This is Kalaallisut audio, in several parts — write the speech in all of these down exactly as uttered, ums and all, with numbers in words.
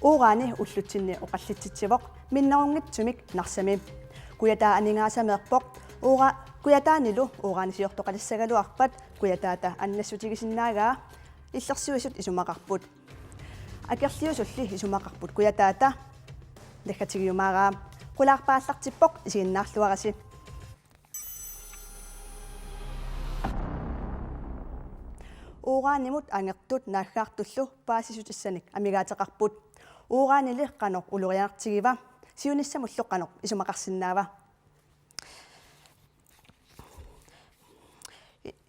Uurani ullutsinni oqallitsitsivoq minnerunngitsumik Narsami. Kujataa aningaasameerpoq. Uura-, Kujataanilu uuraanisiortoqalissagaluarpat Kujataata annassutigisinnaagaa illersuisut isumaqarput. Akerliusulli isumaqarput Kujataata naggatigiumaaraa. Qulaarpaallartippoq, isiginnaarluarisi. Uuraanimut angertut naaggaartullu paasissutissanik amigaateqarput. Uuraanili qanoq ulorianartigiva, siunissamullu qanoq isumaqarsinnaava?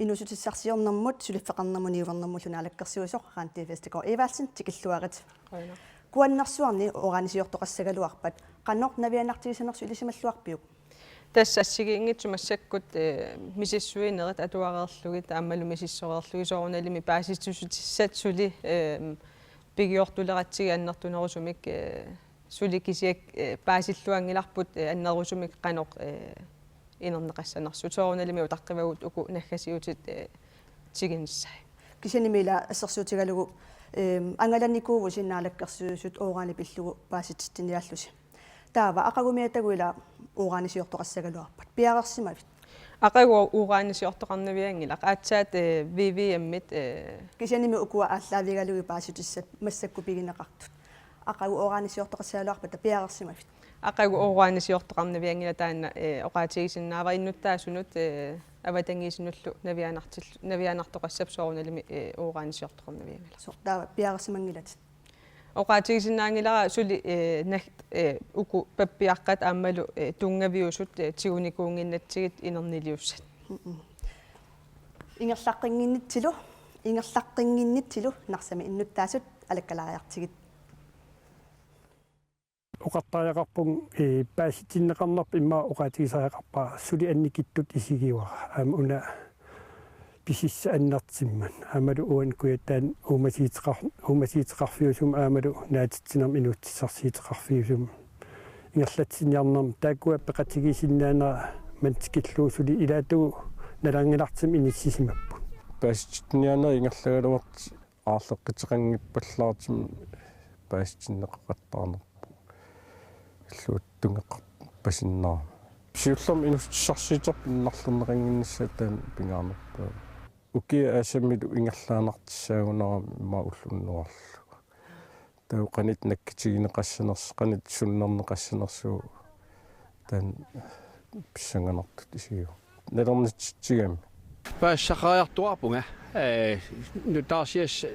Inuussutissarsiornermut suliffeqarnermut niuernermullu naalakkersuisoq Randi Vestergaard Evaldsen, tikilluarit. Qujanaq. Kuannersuarni uuraanisiortoqassagaluarpat qanoq navianartigisanersut ilisimalluarpiuk? Tassa assigiinngitsut massakkut, eh, misissuinerit atuareerlugit aammalu misissoreerlugit soorunalimi paasissutissat suli, eh, pigiortuleratsigit annertunerusumik, eh, suli kisianni, eh, paasilluanngilarput, eh, annerusumik qanoq, eh, inerneqassanersut. Soorunalimi utaqqivagut uku naggasiutit, eh, tiginissai. Kisiannimi ila assersuutigalugu, ehm, angalanikuuvusi naalakkersuisut uuraani pillugu paasititsiniaallusi. Taava aqagumiatagu ila uuraanisiortoqassagaluarpat piareersimavit? Aqagu uuraanisiortoqarnavianngilaq, aatsaat, eh, V V M-it, eh. Kisiannimi ukua aallaavigalugit paasissutissat massakkut pigineqartut. Aqagu uuraanisiortoqassagaluarpat piareersimavit? Aqagu uuraanisiortoqarnavianngilaq, taanna, eh, oqaatigisinnaavara innuttaasunut, eh, avatangiisinullu navianartil-, navianartoqassappat soorunalimi, eh, uuraanisiortoqarnavianngilaq. So, taava piareersimanngilatit? Oqaatigisinnaanngilara suli, eh, nag-, eh, uku pappiaqqat aammalu, eh, tunngaviusut, eh, tigunikuunnginnatsigit inerniliussat. Mm-mm. Ingerlaqqinnginnitsilu, ingerlaqqinnginnitsilu Narsami innuttaasut alakkalaariartigit. Oqartariaqarpunga, eh, paasitinneqarnerput immaqa oqaatigisariaqarpara suli annikittut isigivara. Aamma una pisissaq annertuummat. Aammalu uani Kujataani uumasuuteqar-, uumasuuteqarfiusumut aammalu naatitsinermut inuussutissarsiuteqarfiusumut ingerlatsiniarnermi taakkua peqatigisinnaanera manna tikillugu suli ilaatigut nalorninartumik inissisimapput. Paasititsiniaanerit ingerlagaluartut aarleqqitteqanngippallaartumik paasitinneqaqattaarnerput. Illuatungeqarpasinnaarami. Siullermik inuussutissarsiuterput innarlerneqannginnissaa taanna pingaarnerpaavoq. Ukiup aasamilu ingerlaannartussaagunarami immaqa ulloq unnuarlu. Taava qanoq nakkutigineqassanersoq, qanoq sunnerneqassanersoq taanna pissanganartutut isigaara. Nalornititsigami. Paasisaqariartuaarpunga, eh, nutaarsiassat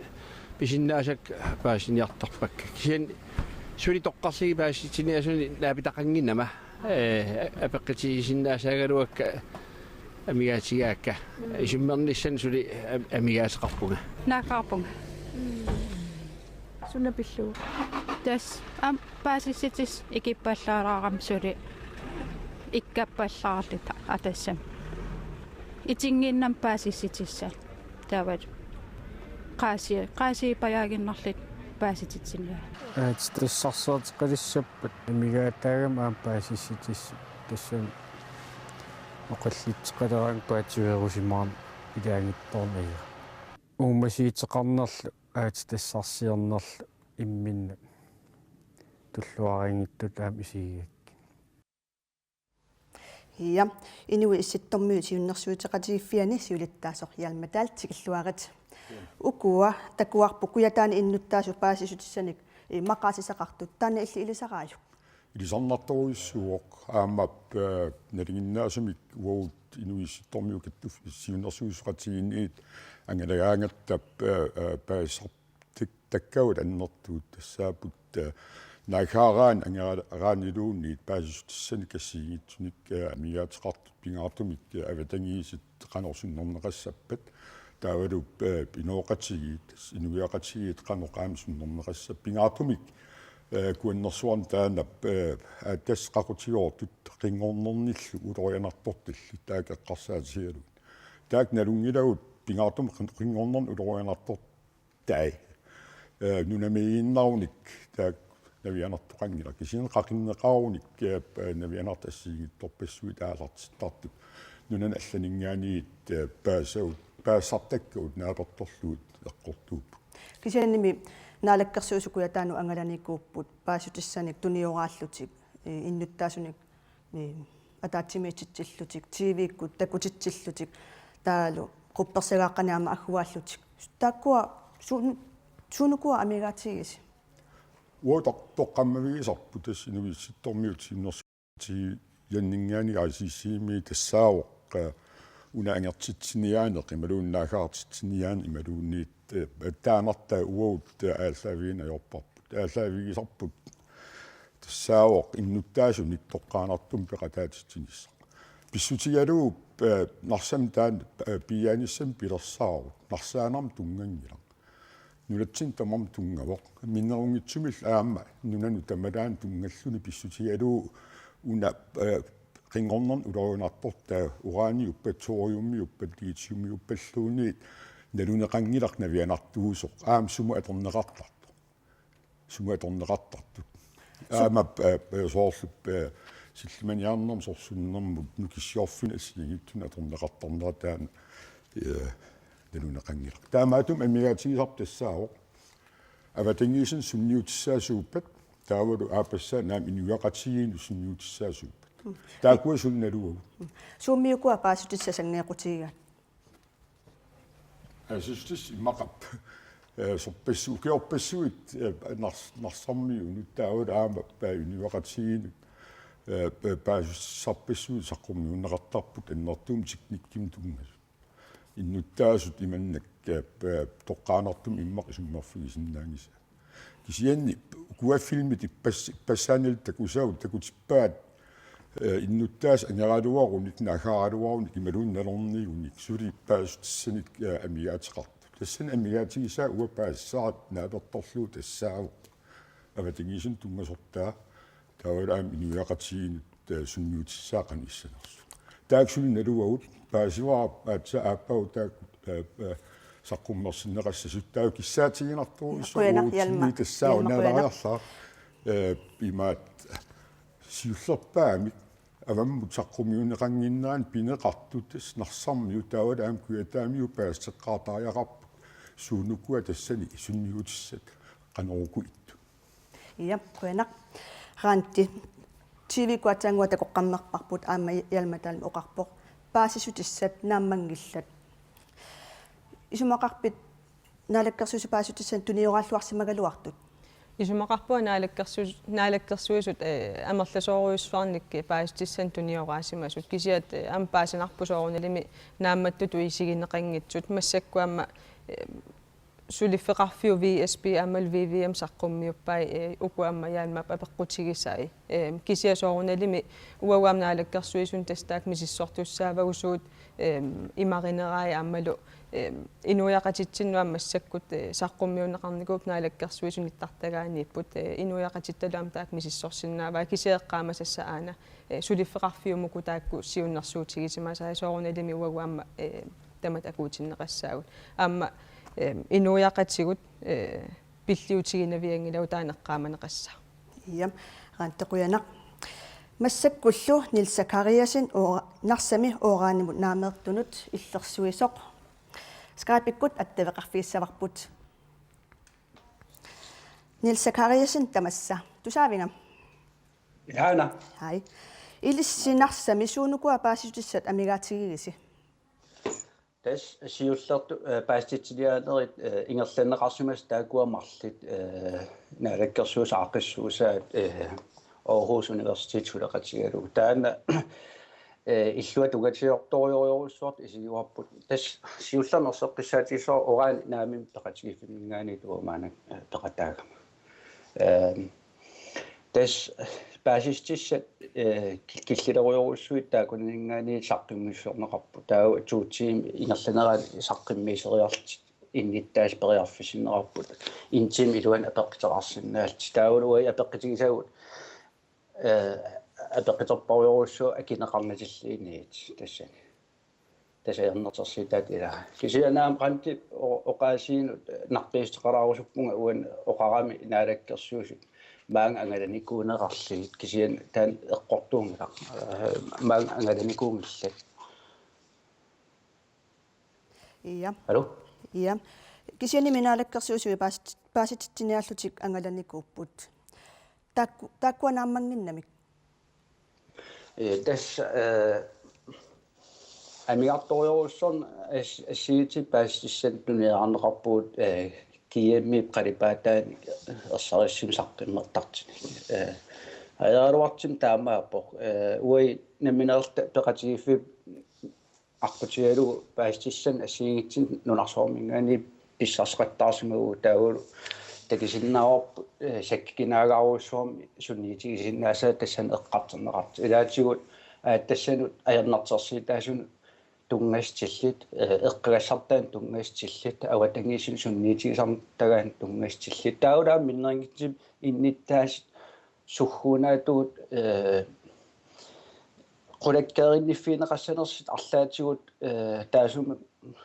pisinnaasakka paasiniartarpakka. Kisianni suli toqqarlugit paasititsiniaasunik naapitaqannginnama, eh, apeqqutigisinnaassaagaluakka amigaatigaakka. Isummernissanik suli am-, amigaateqarpunga. Naaggaarpunga. Suna pillugu? Tassa aamma paasissutissaq ikippallaalaarami suli ikkappallaarluta atassami. Itinnginnama paasissutissat. Taavalu qaasi-, qaasiipajaaginnarluta paasititsiniaat. Aatsitassarsiortoqalissappat amigaataagami aamma paasissutissat, tassami oqallitseqaleraangat paatsiveerusimaarneq ilaanngitsoornani ajorpara. Uumasuuteqarnerlu aatsitassarsiornerlu imminnut tulluarinngitsut aamma isigigakkit. Ja, Inuit Issittormiut siunnersuuteqatigiiffianni siulittaasoq Hjalmar Dahl, tikilluarit. Ukua takuarput Kujataani innuttaasut paasissutissanik, eh, maqaasisaqartut, taanna illit ilisaraajuk? Ilisarnartorujussuuvoq, aamma, eh, nalinginnaasumik uagut Inuit Issittormiut kattuf-, siunnersuisoqatigiinniit angalagaangatta, eh, eh, paasisar-, tak-, takkagut annertuut tassaapput, eh, naaggaaraanni angaraanniluunniit paasissutissanik assigiinngitsunik, eh, amigaateqartut pingaartumik, eh, avatangiisit qanoq sunnerneqassappat. Taavalu, eh, inooqatigiit, inuiaqatigiit qanoq aamma sunnerneqassappat. Pingaartumik, eh, kuannersuarni taanna, eh, aa, tassa qaqutigoortut qinngornernillu ulorianartortillu taakku eqqarsaatigalugit. Taakku nalunngilagut pingaartumik qin-, qinngornerni ulorianartor-, tai. Eh, nunamiiginnarunik taakku navianartoqanngilaq. Kisianni qaqinneqarunik, eh, navianartut assigiinngitsorpassuit aallartittartut nunani allaninngaanniit, eh, paasavut, paasisartakkagut naapertorlugit eqqortuupput. Kisiannimi Naalakkersuisut Kujataanut angalanikuupput paasissutissanik tunioraallutik, eh, innuttaasunik, eh, ataatsimiititsillutik, T V-kkut takutitsillutik, taavalu quppersagaaqqanik aamma agguaallutik. Taakkua suun-, suunukua amigaatigisi? Uagut toq-, toqqammavigisarput tassa inuiassittormiut siunnersuutigianninngaanniit I C C-mi tassaavoq, eh, una angertitsiniaaneq imaluunniit naaggaartitsiniaaneq imaluunniit, eh, taannartaa uagut, eh, aallaavigineq ajorparput. Aallaavigisarput tassaavoq innuttaasunik toqqaannartumik peqataatitsinissaq. Pissutigalugu, eh, Narsami taanna, eh, piiaanissami pilersaarut. Narsaanermut tunnganngilaq. Nunatsinni tamarmi tunngavoq. Minnerunngitsumillu aamma nunanut tamalaanut tunngalluni pissutigalugu una, eh, qinngornerni ulorianartortaa uraaniuppat, thoriumiuppat, lithiumiuppalluunniit naluneqanngilaq navianartuusoq. Aamma sumut atorneqartartoq. Sumut atorneqartartut. Su- Aamma, eh, eh, soorlu, eh, sillimaniarnermut sorsunnermut nukissiorfinnut assigiinngitsunik atorneqartarnera taanna, eh, naluneqanngilaq. Taamaattumik amigaatigisarput tassaavoq avatangiisinut sunniutissaasuuppat, taavalu aappassaat aamma inuiaqatigiinnut sunniutissaasuuppat. Mm. Taakkua suli naluagut. Mm. Suummi ukua paasissutissat sanngeeqqutigigaat? Assistance immaqa, eh, sorpassu-, ukiorpassuit, eh, Nars-, Narsarmiunut taavalu aamma, eh, inuiaqatigiinnut, eh, pa-, paasissutissarpassuit saqqummiunneqartarput annertuumik teknikkimut tunngasut. Innuttaasut imannak, eh, pa-, toqqaannartumik immaqa isummerfigisinnaanngisaat. Kisianni ukua filmit ippas-, ippassaanillu takusavut takutippaat, eh, innuttaasut angeraluarunik, naaggaaraluarunik imaluunniit nalornigunik suli paasissutissanik, eh, amigaateqartut. Tassani amigaatigisaa uanga paasissavat naapertorlugu tassaavoq avatangiisinut tunngasortaa, taavalu aamma inuiaqatigiinnut, eh, sunniutissaa qanoq issanersut. Taakku suli naluagut, paasivara aatsaat aappaagu taakku, eh, eh, saqqummersinneqassasut, taava kissaatiginartorujussuuvoq. Qujanaq, Hjalmar. Uagutsinnit tassaavoq Hjalmar, qujanaq. Naaleriarlara, eh, imaattoq siullerpaamik avammut saqqummiunneqannginnerani pineqartut tassa Narsarmiut taavalu aamma Kujataamiut paaseqqaartariaqarput suunukua tassani sunniutissat qanoq uku ittut. Ja, qujanaq. Randi, T V-kkut aatsaannguaq takoqqammerparput aamma Hjalmar taanna oqarpoq. Paasissutissat naammanngillat. Isumaqarpit Naalakkersuisut paasissutissanik tunioraalluarsimagaluartut? Isumaqarpunga Naalakkersuis-, Naalakkersuisut, eh, amerlasoorujussuarnik paasissutissanik tunioraasimasut. Kisianni, eh, aamma paasinarpoq soorunalimi naammattutut isigineqanngitsut. Massakkut aamma, eh, suliffeqarfiup V S P aammalu V V M saqqummiuppai, eh, uku aamma Hjalmarip apeqqutigisai. Eh, kisianni soorunalimi uagut aamma Naalakkersuisuni tassa taakku misissortussaavagut suut, eh, imarinerai aammalu, eh, inuiaqatitsinnut aamma massakkut, eh, saqqummiunneqarnikuupput Naalakkersuisut nittartagaaniipput, eh, inuiaqatittalu aamma taakku misissorsinnaavaat kisianni eqqaamasassaq aana, eh, suliffeqarfiup uku taakku siunnersuutigisimasai soorunalimi uagut aamma, eh, tamatta akuutinneqassaagut. Aamma, eh, inuiaqatigut, eh, pilliutiginavianngilagut taanna eqqaamaneqassaaq. Ja, Randi qujanaq. Massakkullu Niels Zachariasen ura-, Narsami uranimut naameertunut illersuisoq. Skype-ikkut attaveqarfigissavarput. Niels Zachariasen tamassa. Tusaavinga? Aana. Hej. Ilissi Narsami suunukua paasissutissat amigaatigigisi? Tassa siullertut, eh, paasissutissaniaanerit, eh, ingerlanneqarsimasut taakkua marluk, eh, Naalakkersuisut aaqqissuussaat, eh, Aarhus Universitet suleqatigalugu. Taanna, eh, illuatungatigiortorujorujussuartut isigivarput. Tassa siullermik erseqqissaatigissavara urani naamimmi peqatigiiffimminngaanniit uagut maanna, eh, peqataagama. Ehm, tassa paasissutissat, eh, ki-, killilerujorujussuit taakkunaninngaanniit saqqummiissorneqarput. Taava to timer ingerlanerani saqqummiiseriarlutik innuttaasut periarfissinneqarput. En time iluani apeqquteqarsinnaallutik. Taavalu uagut apeqqutigisagut, eh, apeqquterparujorujussuuvoq akineqarnatilluunniit tassani. Tassa ajornartorsiutaat ilaa. Kisianni aamma Randip o-, oqaasiinut naqqiissuteqalaarusuppunga uani oqarami Naalakkersuisut maanga angalanikuunerarlugit kisianni taanna eqqortuunngilaq. Eh, maanga angalanikuunngillat. Ja. Hallo? Ja. Kisianni Naalakkersuisui paas-, paasititsiniaallutik angalanikuupput. Taakku-, taakkua naammannginnamik? Ee, tassa, ee, amigartorujussuarnik as-, assigiinngitsut paasissutissanik tunuliaarneqarpugut, ee, G M-ip qalipaataanik ersarissumik saqqummertartunik. Ee, ajoraluartumik taamaappoq. Ee, uagut nammineerluta peqatigiiffiup aqqutigalugu paasissutissanik assigiinngitsunik nunarsuarminngaanniit pissarsiqattaarsimavugut, taavalu takusinnaavarput, ee, sakkukinaagaarujussuarmik sunniitigisinnaasaat tassani eqqartorneqartut. Ilaatigut aatsaaginnut ajornartorsiutaasunut tunngassutillit, ee, eqqagassartaanut tunngassutillit, avatangiisinut sunniitigisartagaanut tunngassutillit. Taavalu aamma minnerunngitsumik innuttaasut sukkuunaatut, ee, qulakkeerinniffigineqassanersut arlaatigut, ee, taassuma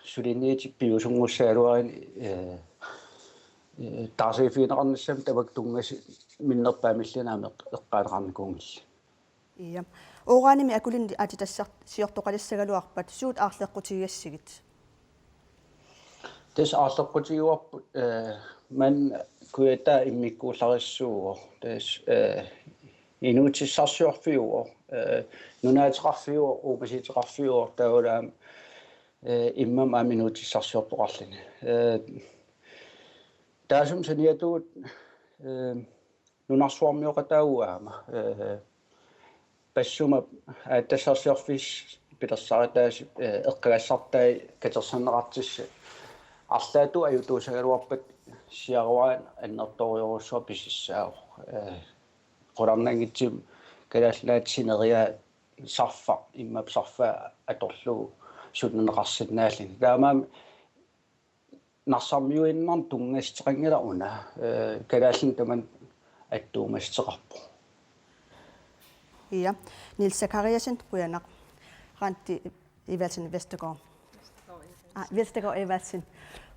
suliniutit piviusunngussagaluarunik, ee, ee, taarsiiffigineqarnissamut tamakku tunngasut minnerpaamilluunniit aamma eqqaaneqarnikuunngillat. Ja. Uranimik akulinnik aatsitassar-, siortoqalissagaluarpat suut aarleqqutigigassigit? Tassa aarleqqutigivarput, ee, maanna kujataa immikkuullarissuuvoq. Tassa, ee, inuutissarsiorfiuvoq, ee, nunaateqarfiuvoq, uumasuuteqarfiuvoq, taavalu aamma, ee, immami aamma inuutissarsiortoqarluni. Ee, taassuma saniatigut, ee, nunarsuarmioqataagut aamma, ee, passummap aatsitassarsiorfissap pilersaarutai, ee, eqqagassartai katersorneqartussat arlaatigut ajutuusagaluarpat siaruaannaq annertoorujussuaq pisussaavoq. Ee, qularnanngitsumik Kalaallit Nunaata sineriaat sarfaq, immap sarfaa atorlugu sunnerneqarsinnaalluni. Taamaammat narsarmiuinnarnik tunngassuteqanngilaq una, ee, kalaallinut tamanut attuumassuteqarpoq. Ja. Niels Zachariasen, qujanaq. Randi Evaldsen Vestergaard. Aa, Vestergaard Evaldsen.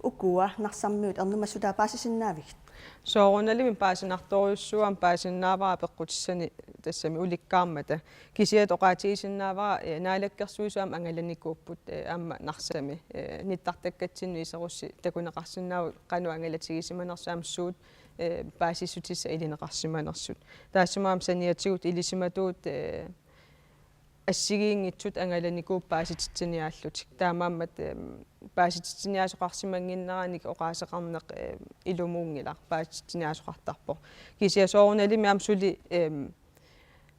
Ukua narsarmiut ernumassutaa paasisinnaavigit? Soorunalimi paasinartorujussuuvoq, paasinnaavara apeqqutissani tassami ulikkaarmata. Kisianni oqaatigisinnaavara, ee, Naalakkersuisut aamma angalanikuupput, ee, aamma Narsami, ee, nittartakkatsinnut iserussi takuneqarsinnaavoq qanoq angalatigisimanersut aamma suut, ee, paasissutissat ilineqarsimanersut. Taassuma aamma saniatigut ilisimatuut, ee, assigiinngitsut angalanikuupput paasititsiniaallutik. Taamaammat, ee, paasititsiniaasoqarsimannginneranik oqaaseqarneq, ee, ilumuunngilaq, paasititsiniaasoqartarpoq. Kisianni soorunalimi aamma suli, ee,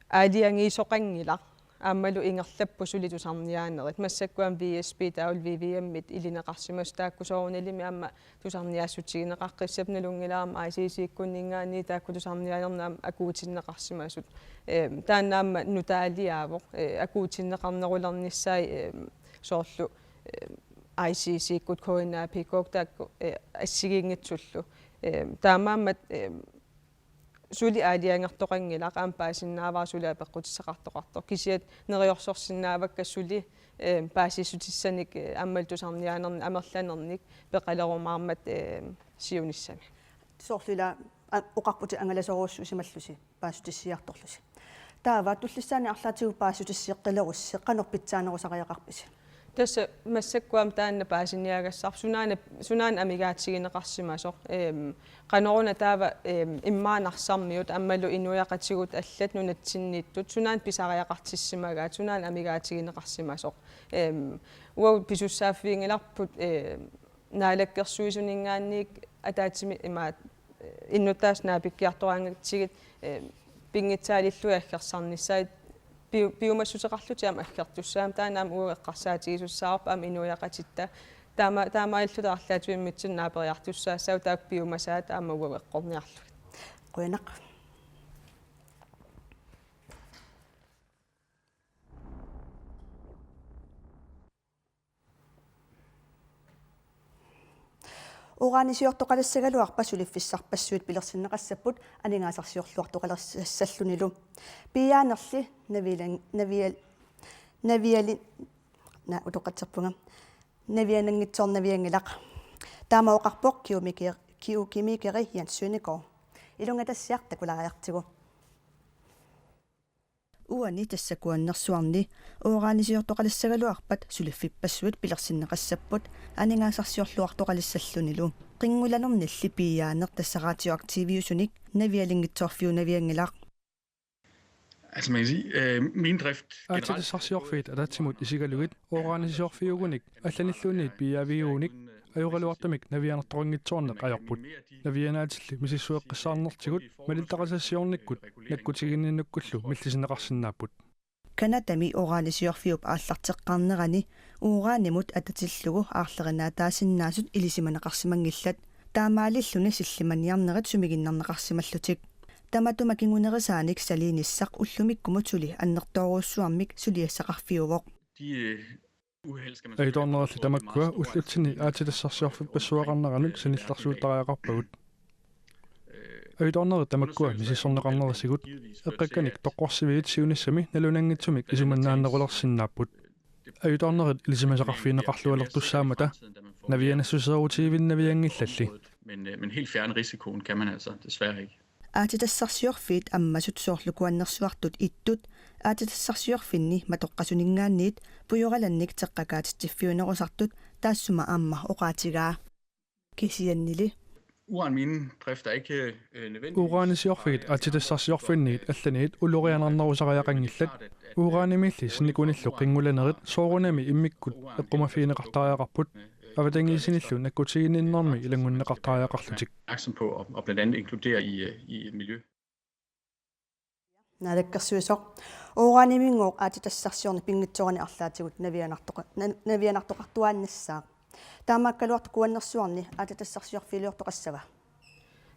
aalajangiisoqanngilaq. Aammalu ingerlapput suli tusarniaanerit. Massakkut aamma V S P taavalu V V M-it ilineqarsimasut taakku soorunalimi aamma tusarniaassutigineqaqqissapput, nalunngilara aamma I C C-kkunninngaanniit taakku tusarniaanerni aamma akuutinneqarsimasut. Ee, taanna aamma nutaaliaavoq, ee, akuutinneqarnerulernissaat, ee, soorlu, ee, I C C-kkut, K N A P K-kkut taakku, ee, assigiinngitsullu. Ee, taamaammat, ee, suli aalajangertoqanngilaq, aamma paasinnaavara suli apeqqutissaqartoqartoq. Kisianni neriorsorsinnaavakka suli, ee, paasissutissanik, ee, aammalu tusarniaanerni amerlanernik peqalerumaarmat, ee, siunissami. Soorlu ila a-, oqarputit angalasorujussuusimallusi, paasissutissiiartorlusi. Taava tullissaani arlaatigut paasissutissiiqqilerussi, qanoq pitsaanerusariaqarpisi? Tassa massakkut aamma taanna paasiniagassarput, sunaana, sunaana amigaatigineqarsimasoq. Eem, qanoruna taava, eem, immaqa narsarmiut aammalu inuiaqatigiit allat nunatsinniittut sunaana pisariaqartissimagaat, sunaana amigaatigineqarsimasoq. Eem, uagut pisussaaffiginngilarput, eem, Naalakkersuisuninngaanniit ataatsimik imaat, ee, innuttaasut naapikkiartoraangatsigit, ee, pinngitsaaliillugit aggersarnissaat piu-, piumassuteqarlutik aamma aggertussaammat, taanna aamma uagut eqqarsaatigisussaavoq aamma inuiaqatitta. Taama-, taamaalilluta arlaatigut immitsinnut naaperiartussaassaagut taakku piumasaat aamma uagut eqqorniarlugit. Qujanaq. Uranisiortoqalissagaluarpat suliffissarpassuit pilersinneqassapput aningaasarsiorluartoqalersassallunilu. Piiaanerli navilan-, navial-, naviali-, na utoqqatserpunga. Naviananngitsoornavianngilaq. Taama oqarpoq geomeker-, geokemikeri Jens Søndergaard. Ilunga tassiaq takulaariartigu. Uani tassa kuannersuarni uranisiortoqalissagaluarpat suliffippassuit pilersinneqassapput aningaasarsiorluartoqalissallunilu. Qinngulanernilli piiaaneq tassa radioaktiviusunik navialinngitsoorfiunavianngilaq. Altså man kan sige, øh, minedrift generelt. Aatsitassarsiorfiit ataatsimut isigalugit uranisiorfiugunik allanilluunniit piiaaviguunik ajoraluartumik navianartoqanngitsoorneq ajorput. Navianaatilli misissueqqissaarnertigut malittarisassiornikkut nakkutiginninnukkullu millisinneqarsinnaapput. Canadami uranisiorfiup aallarteqqaarnerani uranimut atatillugu aarlerinaataasinnaasut ilisimaneqarsimanngillat. Taamaalilluni sillimaniarnerit sumiginnarneqarsimallutik. Tamatuma kingunerisaanik saliinissaq ullumikkumut suli annertoorujussuarmik suliassaqarfiuvoq. De øh, uheld, skal man Ajutoorneralli tamakkua ullutsinni aatsitassarsiorfippassuaqarneranut sanillersuuttariaqarpagut. Ajutoornerit tamakkua misissorneqarnerisigut eqqakkanik toqqorsiviit siunissami nalunanngitsumik isumannaannerulersinnaapput. Ajutoornerit ilisimasaqarfigineqarlualertussaammata navianassuseerutiivinnavianngillalli. Men, øh, men helt fjerne risikoen kan man altså desværre ikke. Aatsitassarsiorfiit ammasut soorlu kuannersuartut ittut aatsitassarsiorfinni matoqqasuninngaanniit pujoralannik teqqakaatitsiffiunerusartut taassuma aamma oqaatigaa. Kisiannili Uranminedrift er ikke øh, nødvendigvis... Uranisiorfigit aatsitassarsiorfinniit allaniit ulorianarnerusariaqanngillat. Uranimiilli sinnikunillu qinngulanerit soorunami immikkut eqqumaffigineqartariaqarput. Avatangiisinillu nakkutiginninnermi ilanngunneqartariaqarlutik. Opmærksom på og, og blandt andet inkludere i, øh, i et miljø. Naalakkersuisoq. Uranimiinngooq aatsitassarsiorneq pinngitsoorani arlaatigut navianartoqa-, na-, navianartoqartuaannassaaq. Taamaakkaluartoq kuannersuarni aatsitassarsiorfiiliortoqassava?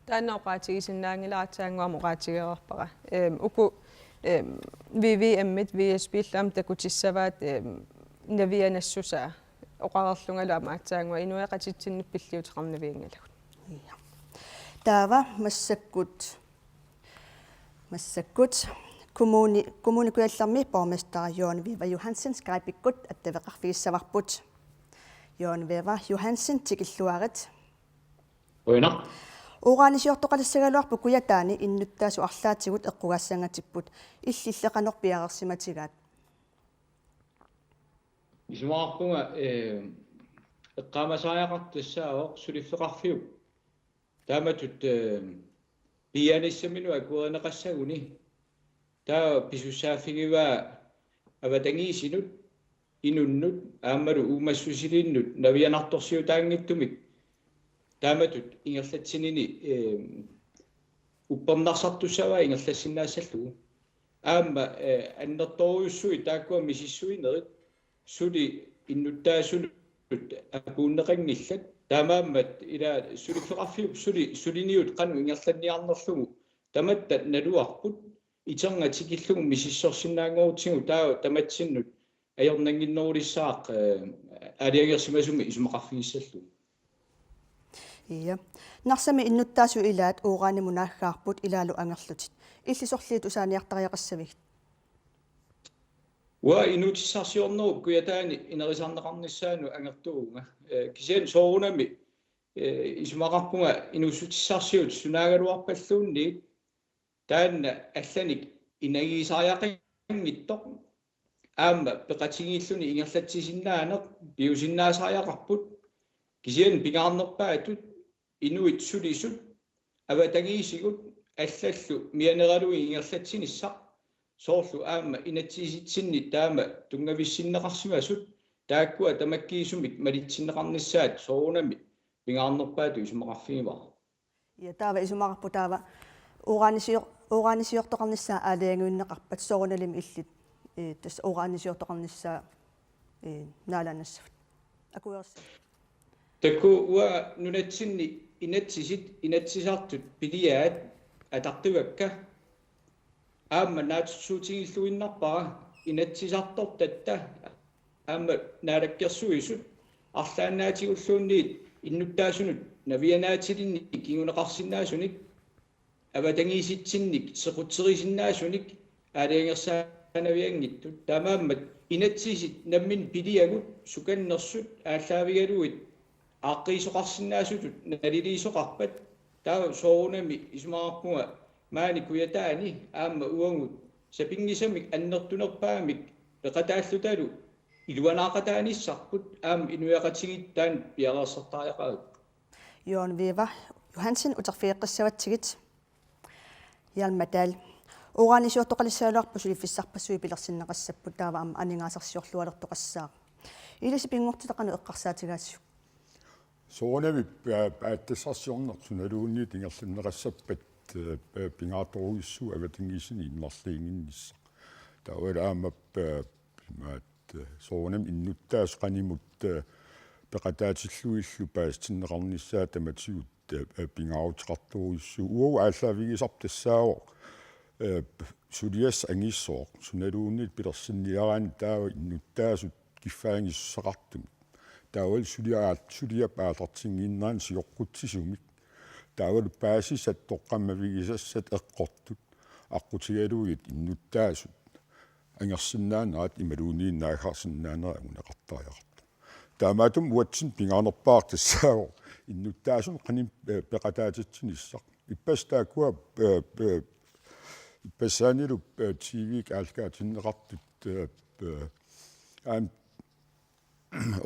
Taanna oqaatigisinnaanngilara, aatsaannguaq oqaatigereerpara. Ehm, uku, ehm, V V M-it V S P-llu aamma takutissavaat, ehm, navianassusaa oqareerlungalu aamma aatsaannguaq inuiaqatitsinnut pilliuteqarnavianngilagut. Ja. Taava massakkut, massakkut Kommune, Kommune Kujallermi borgmester Jørgen Wæver Johansen Skype-ikkut attaveqarfigissavarput. Jørgen Wæver Johansen, tikilluarit. Qujanaq. Uranisiortoqalissagaluarpoq Kujataani innuttaasut arlaatigut eqqugaassanngatipput. Illilli qanoq piareersimatigaat? Isumaqarpunga, eh, eqqaamasariaqartoq tassaavoq suliffeqarfiup taamatut, eh, piiaanissaminut akuerineqassaguni. Taava pisussaaffigivaa avatangiisinut, inunnut aammalu uumassusiliinnut navianartorsiutaanngitsumik taamatut ingerlatsinini, eh, uppernarsartussavaa ingerlassinnaassallugu. Aamma, eh, annertoorujussuit taakkua misissuinerit suli innuttaasunut apuunneqanngillat. Taamaammat ila suliffeqarfiup suli suliniut qanoq ingerlanniarnerlugu tamatta naluarput, iterngaatikillugu misissorsinnaanngorutigu taava tamatsinnut ajornannginnerulissaaq, eh, aalajangersimasumik isumaqarfigissallugu. Ja. Narsami innuttaasut ilaat uranimut naaggaarput ilaalu angerlutit. Illit sorliit tusaaniartariaqassavigit? Uanga inuutissarsiornerup Kujataani inerisarneqarnissaanut angertuuvunga. Eh, kisianni soorunami, eh, isumaqarpunga inuussutissarsiut sunaagaluarpalluunniit taanna allanik inagisariaqanngitsoq aamma peqatigiilluni ingerlatsisinnaaneq piusinnaasariaqarput, kisianni pingaarnerpaatut inuit sulisut avatangiisigut allallu mianeralugit ingerlatsinissaq, soorlu aamma inatsisitsinni taama tunngavissinneqarsimasut, taakkua tamakkiisumik malitsinneqarnissaat soorunami pingaarnerpaatut isumaqarfigivara. Ja, taava isumaqarpoq taava uranisior-, uranisiortoqarnissaa aalajangiunneqarpat soorunalimi illit, eh, tassa uranisiortoqarnissaa, eh, naalaannassavat. Akuerissava? Takuuk uanga nunatsinni inatsisit inatsisartut piliaat ataqqivakka. Aamma naatsorsuutiginngilluinnarpara inatsisartortatta aamma Naalakkersuisut arlaannaatigulluunniit innuttaasunut navianaatilinnik kinguneqarsinnaasunik avatangiisitsinnik sequtserisinnaasunik aalajangersaanavianngitsut. Taamaammat inatsisit namminneq piliagut sukannersut aallaavigalugit aaqqiisoqarsinnaasutut naliliisoqarpat, taava soorunami isumaqarpunga maani Kujataani aamma uagut Sapinngisamik annertunerpaamik peqataallutalu iluanaaqataanissarput aamma inuiaqatigiit taanna piareersartariaqaripput. Johan Viva Johansen, uterfigeqqissavatsigit. Hjalmar Dahl. Uranisiortoqalissagaluarpoq suliffissarpassuit pilersinneqassapput, taava aamma aningaasarsiorlualertoqassaaq. Ilissi pinngortitaq qanoq eqqarsaatigaasiuk? Soorunami pa-, paatsassarsiorneq sunaluunniit ingerlanneqassappat, eh, pa-, pingaartorujussuuvoq avatangiisinit innarliinnginnissaq. Taavalu aamma pa-, imaat, eh, soorunami innuttaasut qanimut, eh, peqataatillugillu paasitinneqarnissaat tamatigut, eh, eh, pingaaruteqartorujussuuvoq. Uagut aallaavigisarput tassaavoq, eh, suliassaq angissooq. Sunaluunniit pilersinniaraanni taava innuttaasut kiffaanngissuseqartumik. Taavalu suliaat-, suliap aallartinnginnerani sioqqutsisumik. Taavalu paasisat toqqammavigisassat eqqortut. Aqqutigalugit innuttaasut angersinnaanerat imaluunniit naaggaarsinnaanerat anguneqartariaqartoq. Taamaattumik uatsinnut pingaarnerpaaq tassaavoq innuttaasunut qanoq, eh, peqataatitsinissaq. Ippassaq taakkua, eh, eh, ippassaanilu, eh, T V-kkut aallakaatinneqartut, eh, eh, aamma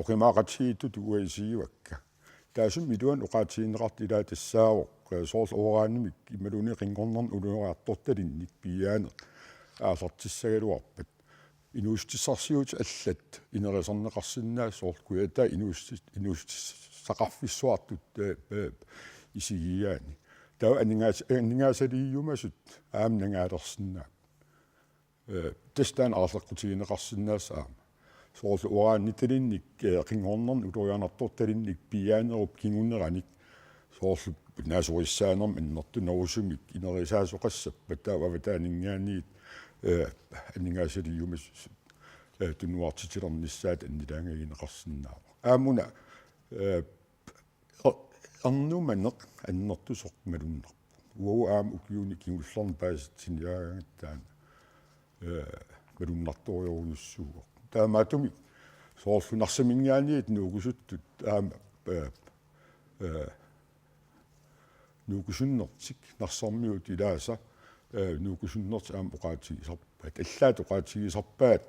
oqimaaqatigiittutut uanga isigivakka. Taassuma iluani oqaatigineqartoq ilaa tassaavoq, eh, soorlu uranimik imaluunniit qinngornermik ulorianartortalinnik piiaaneq aallartissagaluarpat, inuussutissarsiutit allat ineriartortinneqarsinnaasut, soorlu Kujataani inuussutis-, inuussutissaqarfissuartut, eh, eh, isigigaanni. Taava aningaas-, aningaasaliiumasut aamma nangaalersinnaapput. Eh, tassa taanna aarleqqutigineqarsinnaassaaq aamma. Soorlu uranitalinnik, eh, qinngornermik ulorianartortalinnik piiaanerup kinguneranik, soorlu naasorissaanermik annertunerusumik ineriartortitseqassappat, taava avataaninngaanniit, eh, aningaasaliiumasut, eh, tunuartitilernissaat annilaangagineqarsinnaavoq. Aamma una, eh, Er-, ernumaneq annertusoq malunnarpoq. Uagut aamma ukiuni kingullerni paasitsiniaraangatta taanna, eh, malunnartorujussuuvoq. Taamaattumik soorlu Narsaminngaanniit nuukusuttut aamma, eh, eh, nuukusunnertik, Narsarmiut ilaasa, eh, nuukusunnertik aamma oqaatigisarpaat. Allaat oqaatigisarpaat,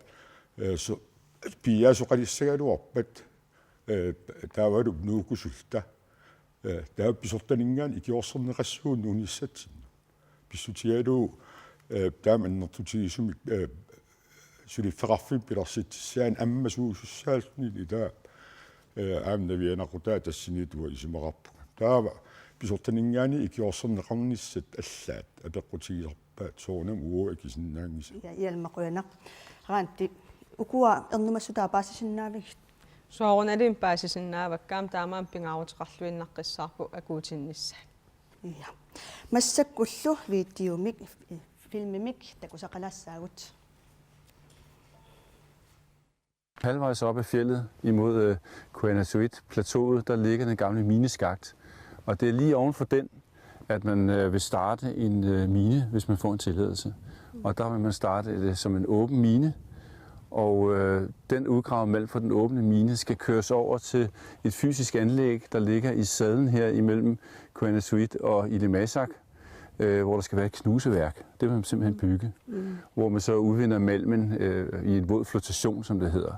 eh, so-, piiaasoqalissagaluarpat, eh, taavalu nuukusulluta. Eh, taava pisortaninngaanniit ikiorserneqassaaq nuunissatsinnut. Pissutigalugu, eh, taama annertutigisumik, eh, suliffeqarfimmik pilersitsissaanni ammasuusussaalluni ilaa, eh, aamma navianaqutaa tassaniittugut isumaqarpunga. Taava pisortaninngaanniit ikiorserneqarnissat allaat apeqqutigisarpaat soorunami uagut akisinnaanngisagut. Ja, Hjalmar, qujanaq. Randi, ukua ernumassutaa paasisinnaavigit? Soorunalimi paasisinnaavakka, aamma taamaammat pingaaruteqarluinnaqqissaarput akuutinnissaat. Ja. Massakkullu videomik, filmimik takusaqalaassaagut. Halvvejs op ad fjeldet imod, øh, Kuannersuit-plateauet, der ligger den gamle mineskakt. Og det er lige oven for den, at man, øh, vil starte en, øh, mine, hvis man får en tilladelse. Og der vil man starte det som en åben mine. Og, øh, den udgravede malm fra den åbne mine skal køres over til et fysisk anlæg, der ligger i sadlen her imellem Kuannersuit og Ilulissat, øh, hvor der skal være et knuseværk. Det vil man simpelthen bygge, mm, hvor man så udvinder malmen, øh, i en våd flotation, som det hedder.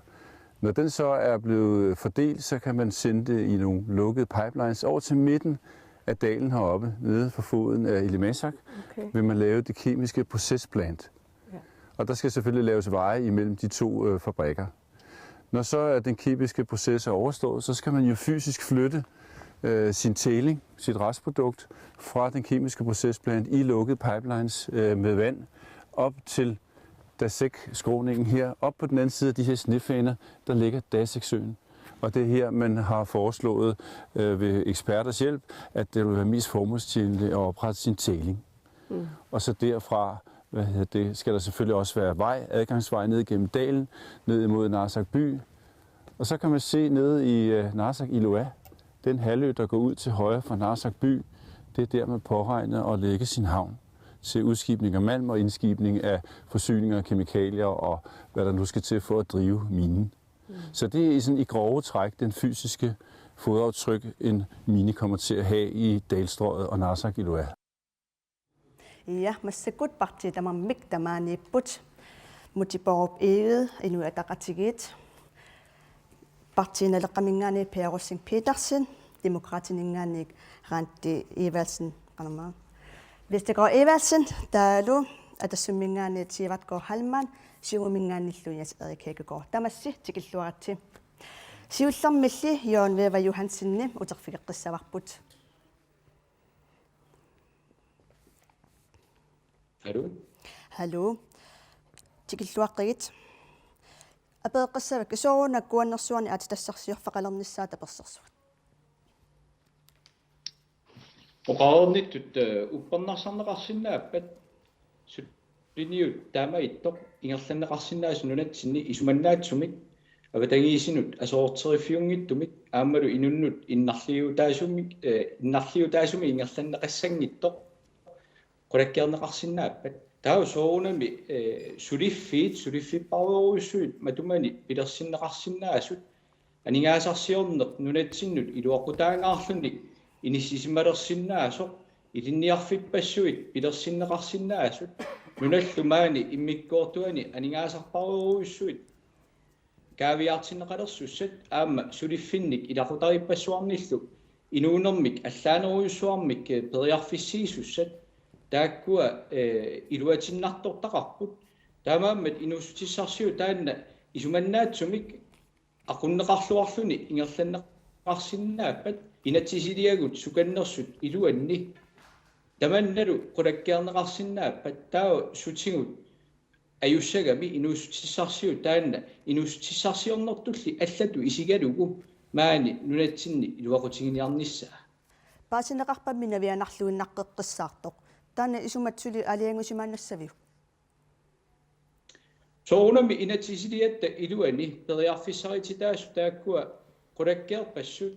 Når den så er blevet fordelt, så kan man sende det i nogle lukkede pipelines over til midten af dalen heroppe, nede for foden af Ilulissat, okay, vil man lave det kemiske procesplant. Ja. Og der skal selvfølgelig laves veje imellem de to, øh, fabrikker. Når så, øh, den kemiske proces er overstået, så skal man jo fysisk flytte, øh, sin tæling, sit restprodukt, fra den kemiske procesplant i lukkede pipelines, øh, med vand op til Dasek-skråningen her. Op på den anden side af de her snefaner, der ligger Dasek-søen. Og det er her, man har foreslået, øh, ved eksperters hjælp, at det vil være mest formålstjenligt at oprette sin tæling. Mm. Og så derfra, hvad hedder det, skal der selvfølgelig også være vej, adgangsvej ned igennem dalen, ned imod Narsaq by. Og så kan man se nede i, øh, Narsaq Ilua, den halvø, der går ud til højre for Narsaq by, det er der, man påregner at lægge sin havn til udskibning af malm og indskibning af forsyninger og kemikalier og hvad der nu skal til for at drive minen. Mm. Så det er sådan i grove træk den fysiske fodaftryk, en mine kommer til at have i dalstrøget og Narsaq Ilua. Ja, massakkut partiit tamarmik tamaaniipput. Múte Bourup Egede, Inuit Ataqatigiit. Partii Naleqqaminngaanniit Per Rosing Petersen, Demokraatininngaanniit Randi Evaldsen, qanormaa, Vestergaard Evaldsen, taavalu Atassumminngaanniit Sivert K. Hallmann, Siumuminngaanniillu Jens Erik Hækkegaard. Tamassi tikilluaritsi. Siullermilli Jørgen Wæver Johansenip uterfigeqqissavarput. Hallo. Hallo. Tikilluaqqigit. Apereqqissavakkit, sooruna Kuannersuarni aatsitassarsiorfeqalernissaa tapersersuat? Oqareernittut, eh, uppernarsarneqarsinnaappat suliniut taamaattoq ingerlanneqarsinnaasut nunatsinni isumannaatsumik avatangiisinut aserorteriffiunngitsumik aammalu inunnut innarliutaasumik, eh, innarliutaasumik ingerlanneqassanngitsoq qulakkeerneqarsinnaappat. Taava soorunami, eh, suliffiit, suliffipparujorujussuit matumani pilersinneqarsinnaasut, aningaasarsiorneq nunatsinnut iluaqutaangaarluni inissisimalersinnaasoq, ilinniarfippassuit pilersinneqarsinnaasut, nunallu maani immikkoortuani aningaasarparujorujussuit kaaviiaartinneqalersussat aamma suliffinnik ilaqutariippassuarnillu inuunermik allaanerujussuarmik, eh, periarfissiisussat, taakkua, eh, iluatinnartortaqarput. Taamaammat inuussutissarsiut taanna isumannaatsumik aqunneqarluarluni ingerlanneqarsinnaappat, inatsisiliagut sukannersut iluanni tamannalu qulakkeerneqarsinnaappat, taava sutigut ajussagami inuussutissarsiut taanna inuussutissarsiornertulli allatut isigalugu maani nunatsinni iluaqutiginiarnissaa. Paasineqarpammi navianarluinnaqqeqqissaartoq. Taanna isumat suli aalajangiusimaannassaviuk? Soorunami inatsisiliatta iluani periarfissarititaasut taakkua qulakkeerpassut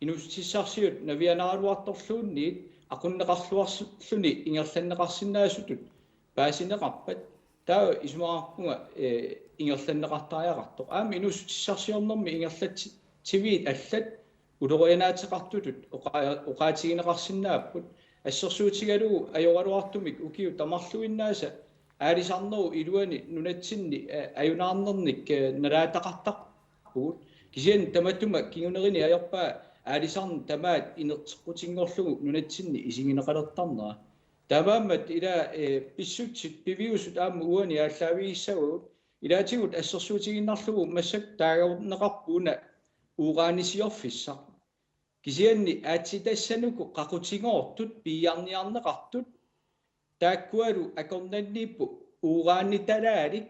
inuussutissarsiut navianaraluartorluunniit aqunneqarluarluni ingerlanneqarsinnaasutut paasineqarpat, taava isumaqarpunga, eh, ingerlanneqartariaqartoq. Aamma inuussutissarsiornermi ingerlatsiviit allat ulorianaateqartutut oqa-, oqaatigineqarsinnaapput. Assersuutigalugu ajoraluartumik ukiut tamarluinnaasa aalisarnerup iluani nunatsinni, eh, ajunaarnernik, eh, nalaataqartarpugut. Kisianni tamatuma kingunerini ajorpaa aalisarneq tamaat inerteqqutinngorlugu nunatsinni isigineqalertarnera. Taamaammat ila, eh, pissutsit piviusut aamma uani aallaavigissavagut. Ilaatigut assersuutigiinnarlugu massakkut taagorneqarpoq una uranisiorfissaq. Kisianni aatsitassanikut qaqutigoortut piiarniarneqartut taakkualu akornanniipput uranitalaalik,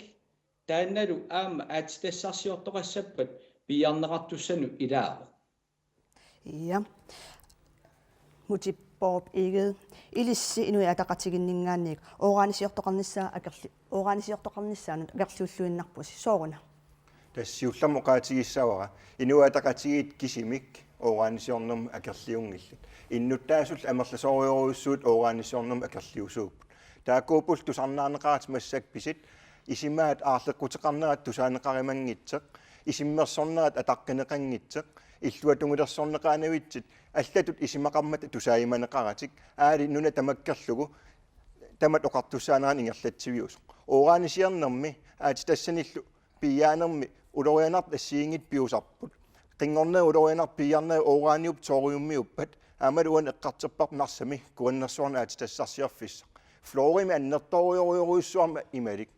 taannalu aamma aatsitassarsiortoqassappat piiarneqartussanut ilaavoq. Ja. Múte Bourup Egede, ilissi Inuit Ataqatigiinninngaanniit uranisiortoqarnissaa akerli-, uranisiortoqarnissaanut akerliulluinnarpusi, sooruna? Tassa siullermik oqaatigissavara, Inuit Ataqatigiit kisimik uranisiornermut akerliunngillat. Innuttaasullu amerlasoorujorujussuit uranisiornermut akerliusuupput. Taakkuupput tusarnaarneqaratik massakkut pisut, isumaat aarleqquteqarnerat tusaaneqarumanngitsoq, isummersornerat ataqqineqanngitsoq, illuatungulersorneqaanavitsit, allatut isumaqarmata tusaajumaneqaratik, aali nuna tamakkerlugu, tamat oqartussaanerannut ingerlatsiviusoq. Uranisiornermi aatsitassanillu piiaanermi ulorianartut assigiinngitsut piusarput. Qinngornerit ulorianartut piiarnerit uraniupput thoriumiuppata, aammalu uani eqqartorparput Narsami Kuannersuarni aatsitassarsiorfissaq. Fluorimi annertoorujorujussuarmat imalik.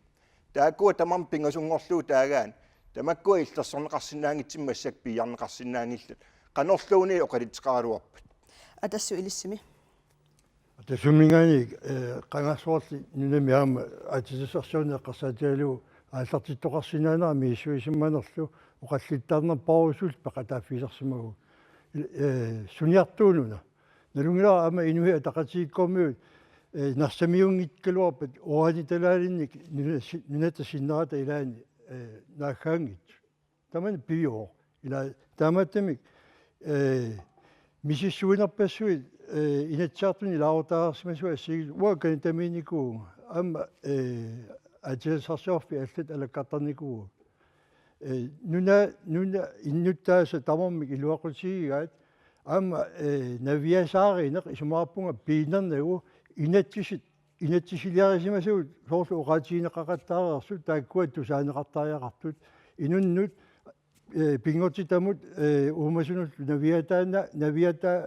Taakkua tamarmik pingasunngorlugit taagaanni, tamakkua illersorneqarsinnaanngitsumik massakkut piiarneqarsinnaanngillat. Qanorluunniit oqalutseqaraluarpat? Atassut ilissimi. Atassumminngaanniit, eh, qangarsuarli nunami aamma aatsitassarsiorneq eqqarsaatigalugu aallartittoqarsinnaanera misissuisimanerlu oqallittaarnerpaarujussuullu peqataaffigisarsimavugut. Il-, eh, suniartuununa. Nalunngilara aamma Inuit Ataqatigiikkormiut, eh, Narsamiunngikkaluarpat uranitalaaliinnik nuna-, si-, nunatta sinnerata ilaanni, eh, naaggaanngitsut. Tamanna pivoq. Ila taamaattumik, eh, misissuinerpassuit, eh, Inatsisartuni ilaasortaasimasut assigiit uanga Canadamiinnikuuvunga. Aamma, eh, aatsitassarsiorfiit allat alakkartarnikuuagut. Eh, nuna, nuna innuttaasut tamarmik iluaqutigigaat. Aamma, eh, naviasaarineq isumaqarpunga piinernagu inatsisit inatsisiliarisimasavut soorlu oqaatigineqaqattaareersut taakkua tusaaneqartariaqartut inunnut, eh, pinngortitamut, eh, uumasunullu Naviataana, Naviataa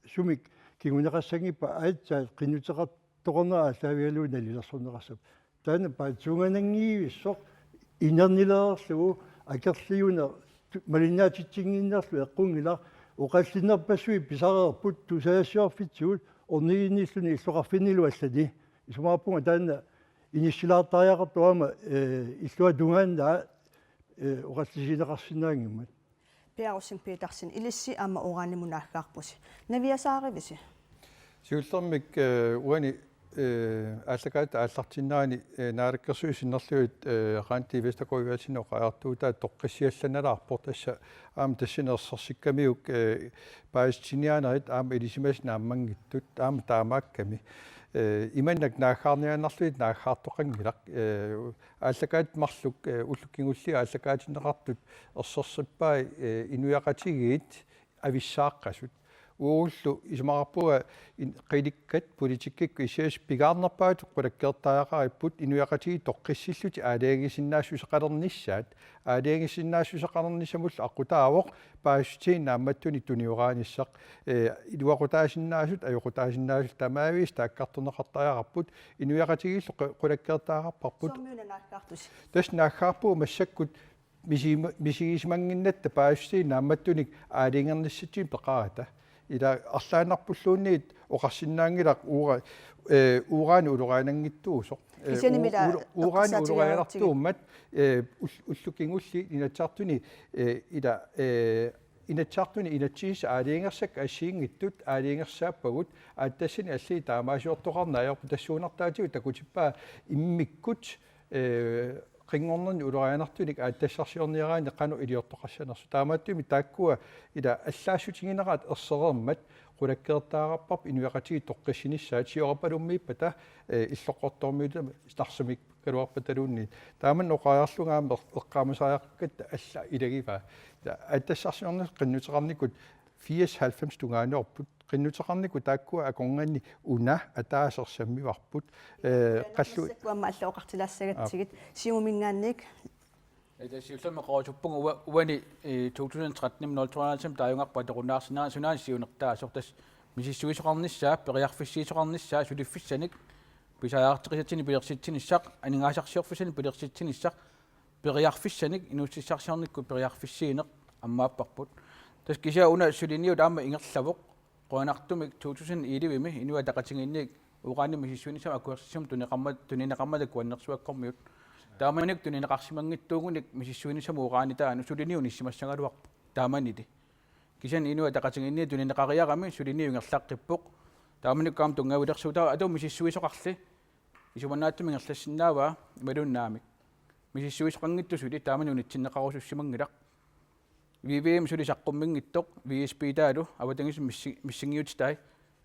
sumik kinguneqassanngippat aatsaat qinnuteqartoqarnera aallaavigalugu nalilersorneqassappat. Taanna paatsuungananngivissoq inernilereerlugu akerliuneq tu-, malinnaatitsinnginnerlu eqqunngilaq, oqallinnerpassuit pisareerput tusagassiorfitsigut orniginnilluni illoqarfinnilu allani. Isumaqarpunga taanna inissilaartariaqartoq aamma, eh, illuatungaannaa, eh, oqallisigineqarsinnaanngimmat. Per Rosing Petersen, ilissi aamma uranimut naaggaarpusi. Naviasaarivisi? Siullermik, eh, uani, eh, aallakaatitap aallartinnerani, eh, naalakkersuisut sinnerlugit, eh, Randi Vestergaard Johansen oqariartuutaa toqqissiallannalaarpoq, tassa aamma tassani ersersikkamiuk, eh, paasitsiniaanerit aamma ilisimasat naammanngitsut aamma taamaakkami. Eh, imannak naaggaarniaannarlugit naaggaartoqanngilaq. Eh, aallakaatitit marluk, eh, ullut kingulliit aallakaatinneqartut ersersippai, eh, inuiaqatigiit avissaaqqasut. Uagullu isumaqarpunga in-, qilikkat politikkikkut issiasut pingaarnerpaatut qulakkeertariaqaripput inuiaqatigiit toqqissillutik aalajangiisinnaassuseqalernissaat. Aalajangiisinnaassuseqalernissamullu aqqutaavoq paasissutigineq naammattunik tunioraanissaq. Eh, iluaqutaasinnaasut, ajoqutaasinnaasut tamaaviisa taakkartorneqartariaqarput, inuiaqatigiillu qu-, qulakkeertariaqarparput. Soormi una naaggaartusi? Tassa naaggaarpugut massakkut misima-, misigisimannginnatta paasissutigineq naammattunik aalajangernissatsinnut peqarata. Ila arlaannarpulluunniit oqarsinnaanngilaq uura-, eh, uranip uloriananngitsuusoq. Eh, Kisianni u-, mila ula-, uranip eqqarsaatigiarutsigit ulorianartuummat, eh, ul-, ullut kingulliit Inatsisartuni, eh, ila, eh, Inatsisartuni inatsisissaq aalajangersakkat assigiinngitsut aalajangersaappagut, aatsitassani alliit taamaasiortoqarneq ajorput, tassuunartaatigut takutippaa immikkut, eh, qinngornerni ulorianartunik aatsitassarsiorniaraanni qanoq iliortoqassanersoq. Taamaattumik taakkua ila allaassutigineqaat ersereermat qulakkeertariaqarparput inuiaqatigiit toqqissinissaat siorapaluummiippata, eh, illoqqortoormiuta Narsami- galuarpataluunniit. Taamani oqariarlunga aamma eq-, eqqaamasariaqakkatta alla ilagivaa. Ta-, aatsitassarsiorneq qinnuteqarnikkut firs halvfems tungaaniorput. Qinnuteqarnikkut taakkua akornanni una ataaseq sammivarput. Eh, qallu- Massakkut aamma alla oqartilaassagatsigit. Aap. Siumuminngaanniit. Eh, tassa siullermik oqarusuppunga ua-, uani, eh, to tusind tretten nul to taajugarput atoqunnaarsinnaanera sunaana siunertaasoq, tassa misissuisoqarnissaa, periarfissiisoqarnissaa, suliffissanik pisariaqartoqassatsinnik pilersitsinissaq, aningaasarsiorfissanik pilersitsinissaq, periarfissanik inuussutissarsiornikkut periarfissiineq ammaapparput. Tassa kisianni una suliniut aamma ingerlavoq, qujanartumik to tusind ellevemi Inuit Ataqatigiinniit uranimik misissuinissamut akuersissummik tunineqarmat-, tunineqarmata Kuannersuakkormiut. Taamanikkut tunineqarsimanngitsuugunik misissuinissamut uranitaanut suliniut inissimassagaluarput taamanili. Kisianni Inuit Ataqatigiinniit tunineqariarami suliniut ingerlaqqippoq. Taamanikkut aamma tunngavilersuutaavoq atuut misissuisoqarli. Isumannaatsumik ingerlassinnaavaa imaluunniit naamik. Misissuisoqanngitsoq suli taamani unitsinneqarusussimanngilaq. V V M suli saqqummiinngitsoq, V S P-taalu avatangiisinut missi-, missingiutitai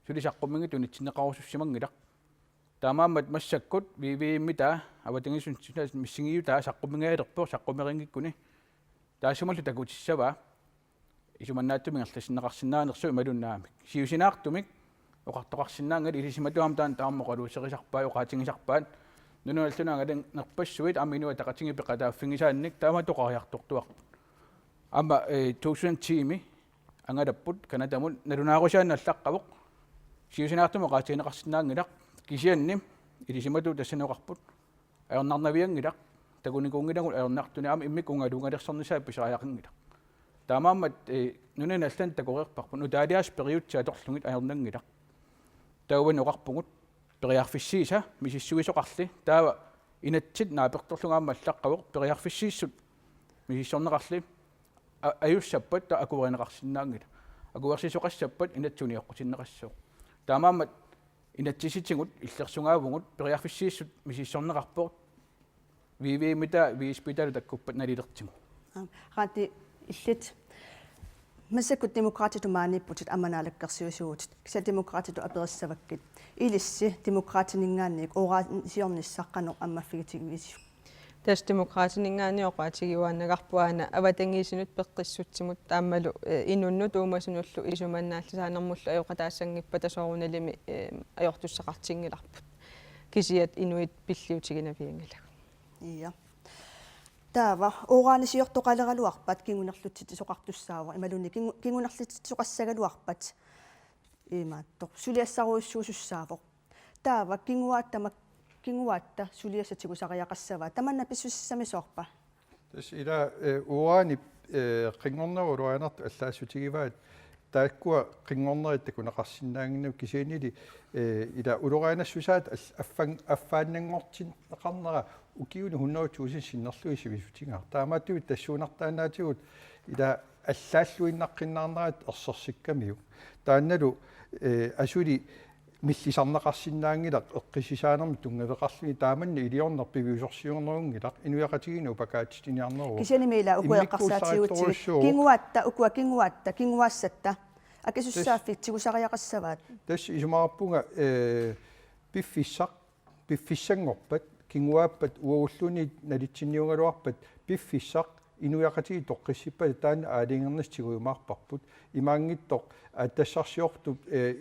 suli saqqummiinngitsoq unitsinneqarusussimanngilaq. Taamaammat massakkut V V M-itaa avatangiisinut missingiutaa saqqummiigajalerpoq saqqummeqanngikkuni. Taassumalu takutissavaa isumannaatsumik ingerlassinneqarsinnaanersoq imaluunniit naamik. Siusinaartumik oqartoqarsinnaanngilaq, ilisimatut aamma taanna taama oqaluuserisarpaat, oqaatigisarpaat. Nunanut allanut angalannerpassuit aamma Inuit Ataqatigiit peqataaffigisaannik taamatut oqariartortuarput. Aamma, eh, to tusind ti-mi angalapput Canadamut, nalunaarusiaannallaqqavoq. Siusinaartumik oqaatigineqarsinnaanngilaq, kisianni ilisimatut tassani oqarput ajornarnavianngilaq, takunikuunngilagut ajornartunik, aamma immikkut ungaluugalersornissaat pisariaqanngilaq. Taamaammat, eh, nunanut allanut takoreerparput, nutaaliaasut periutsit atorlugit ajornanngilaq. Taavani oqarpugut periarfissiisa misissuisoqarli, taava inatsit naapertorlugu aamma allaqqavoq, periarfissiissut misissorneqarli a-, ajussappat taava akuerineqarsinnaanngilaq. Akuersisoqassappat inatsit unioqqutinneqassooq. Taamaammat inatsisitigut illersugaavugut, periarfissiissut misissorneqarpoq, V V M-itaa V S P-taalu takkuppat nalilertigu. Aap, Randi, illit. Massakkut Demokraatitut maaniipputit aamma naalakkersuisuuvutit. Kisianni Demokraatitut aperissavakkit. Ilissi Demokraatininngaanniit uranisiornissaq qanoq ammaffigitigivisiuk? Tassa Demokraatininngaanniit oqaatigiuaannagarput aana avatangiisinut peqqissutsimut aammalu, eh, inunnut uumasunullu isumannaallisaanermullu ajoqataassanngippata soorunalimi, eh, ajortussaqartinngilarput. Kisiat inuit pilliutiginavianngilagut. Ja. Taava uranisiortoqaleraluarpat kingunerlutsitsisoqartussaavoq imaluunniit kingu-, kingunerlutsitsisoqassagaluarpat imaattoq suliassarujussuusussaavoq. Taava kinguaatta mak-, kinguaatta suliassat tigusariaqassavaat. Tamanna pissusissamisoorpa? Tassa ila, eh, uranip, eh, qinngornerup ulorianartut allaassutigivaat taakkua qinngornerit takuneqarsinnaannginnamik kisiannili, eh, ila ulorianassusaat al-, affan-, affaannanngortinneqarnera ukiuni hundrede tusind sinnerlugit sivisutigaaq. Taamaattumik tassuunartaannaatigut ila allaalluinnaqqinnaarnerat ersersikkamiuk. Taannalu, eh, asuli millisarneqarsinnaanngilaq eqqissisaanermut tunngaveqarluni taamanna iliorneq piviusorsiornerunngilaq inuiaqatigiinnut upakaatitiniarneruvoq. Kisiannimi ila ukua eqqarsaatigut kinguaatta, ukua kinguaatta, kinguaassatta akisussaaffik tigusariaqassavaat. Tassa isumaqarpunga, eh, piffissaq, piffissanngorpat, kinguaappat uagulluunniit nalitsinniugaluarpat piffissaq inuiaqatigiit toqqissippata taanna aalajangernissaa tigujumaarparput. Imaanngitsoq aatsitassarsiortut, eh,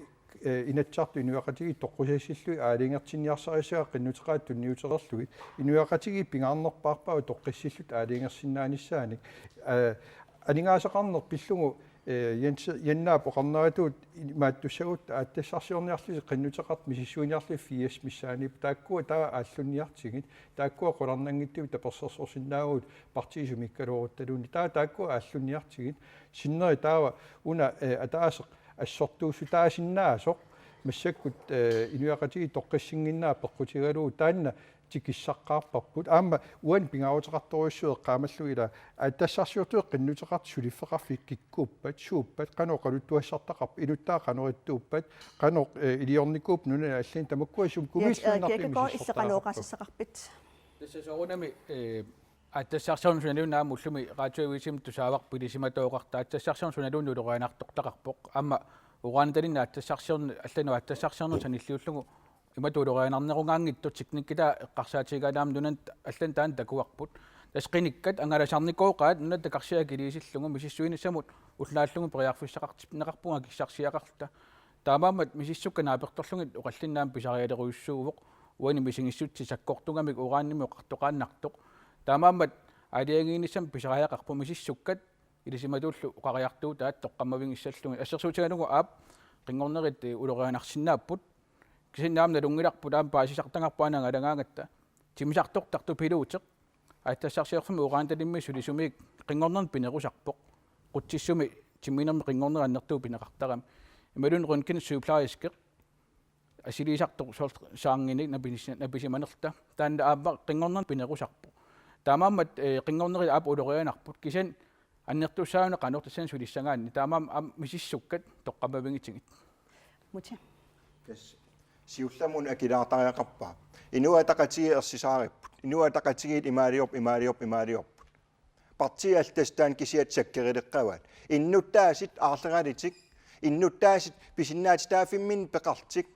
eh, Inatsisartut inuiaqatigiit toqqusassillugit aalajangertinniarsarissagaat qinnuteqaat tunniutereerlugit inuiaqatigiit pingaarnerpaarpaat toqqissillutik aalajangersinnaanissaannik. Eh, aningaasaqarneq pillugu, eh, Jens, Jannaap oqarneratut imaattussagutta aatsitassarsiorniarlusi qinnuteqartut misissuiniarlugit firs missaaniippoq taakkua taava aallunniartigit, taakkua qularnanngitsumik tapersersorsinnaavugut partiit sumiikkaluaruttaluunniit. Taava taakkua aallunniartigit, sinneri taava una, eh, ataaseq assortuussutaasinnaasoq massakkut, eh, inuiaqatigiit toqqissinnginnaat peqqutigalugu taanna tikissaqqaarparput. Aamma uani pingaaruteqartorujussuuvoq eqqaamallugu ila aatsitassarsiortut qinnuteqartut suliffeqarfik kikkuuppat, suuppat, qanoq oqaluttuassartaqarpat, inuttaaq qanoq ittuuppat, qanoq, eh, iliornikuuppat nunani allani tamakkua sumi kuviissuinnartumik misissortaqarput. Oqaaseqarpit. Tassa soorunami, eh, aatsitassarsiorneq sunaluunniit aamma ullumi radioavisimi tusaavarput ilisimatooqartoq aatsitassarsiorneq sunaluunniit ulorianartortaqarpoq. Aamma uranitalinnik aatsitassarsiorneq allanut aatsitassarsiorneq sanilliullugu imatut ulorianarnerugaanngitsoq teknikkitaa eqqarsaatigigaanni aamma nunani allani taanna takuarput. Tassa qinikkat angalasarnikooqaat nunat takarsiat akiliisillugu misissuinissamut ullaallugu periarfissaqartinneqarpugut akissarsiaqarluta. Taamaammat misissukkat naapertorlugit oqallinneq aamma pisarialerujussuuvoq uani misigissutsit sakkortugamik uranimik oqartoqaannartoq. Taamaammat aalajangiinissamut pisariaqarpoq misissukkat ilisimatuullu oqariartuutaat toqqammavigissallugit. Assersuutigalugu aap qinngornerit, eh, ulorianarsinnaapput. Kisianni aamma nalunngilarput aamma paasisartagarput aana angalagaangatta. Timmisartortartoq piluuteq. Aatsitassarsiorfimmi uranitalimmi sulisumiit qinngornernik pinerusarpoq. Qutsissumi timminermi qinngornerit annertuut pineqartarami. Imaluunniit røntgensygeplejerske. Assiliisartoq soorlu saarnginik napisi-, napisimanerluta. Taanna aamma qinngornernik pinerusarpoq. Taamaammat, eh, qinngornerit aap ulorianarput. Kisianni annertussaaneq qanoq tassani sulissagaanni. Taamaammat aamma misissukkat toqqammavigitigit. Muti. Tassa siullermik una akilaartariaqarpara. Inuit Ataqatigiit ersisaaripput. Inuit Ataqatigiit imaaliorput, imaaliorput, imaaliorput. Partiit allat tassa taanna kisiat sakkerileqqavaat. Innuttaasut aarleralitik, innuttaasut pisinnaatitaaffimminnik peqarlutik,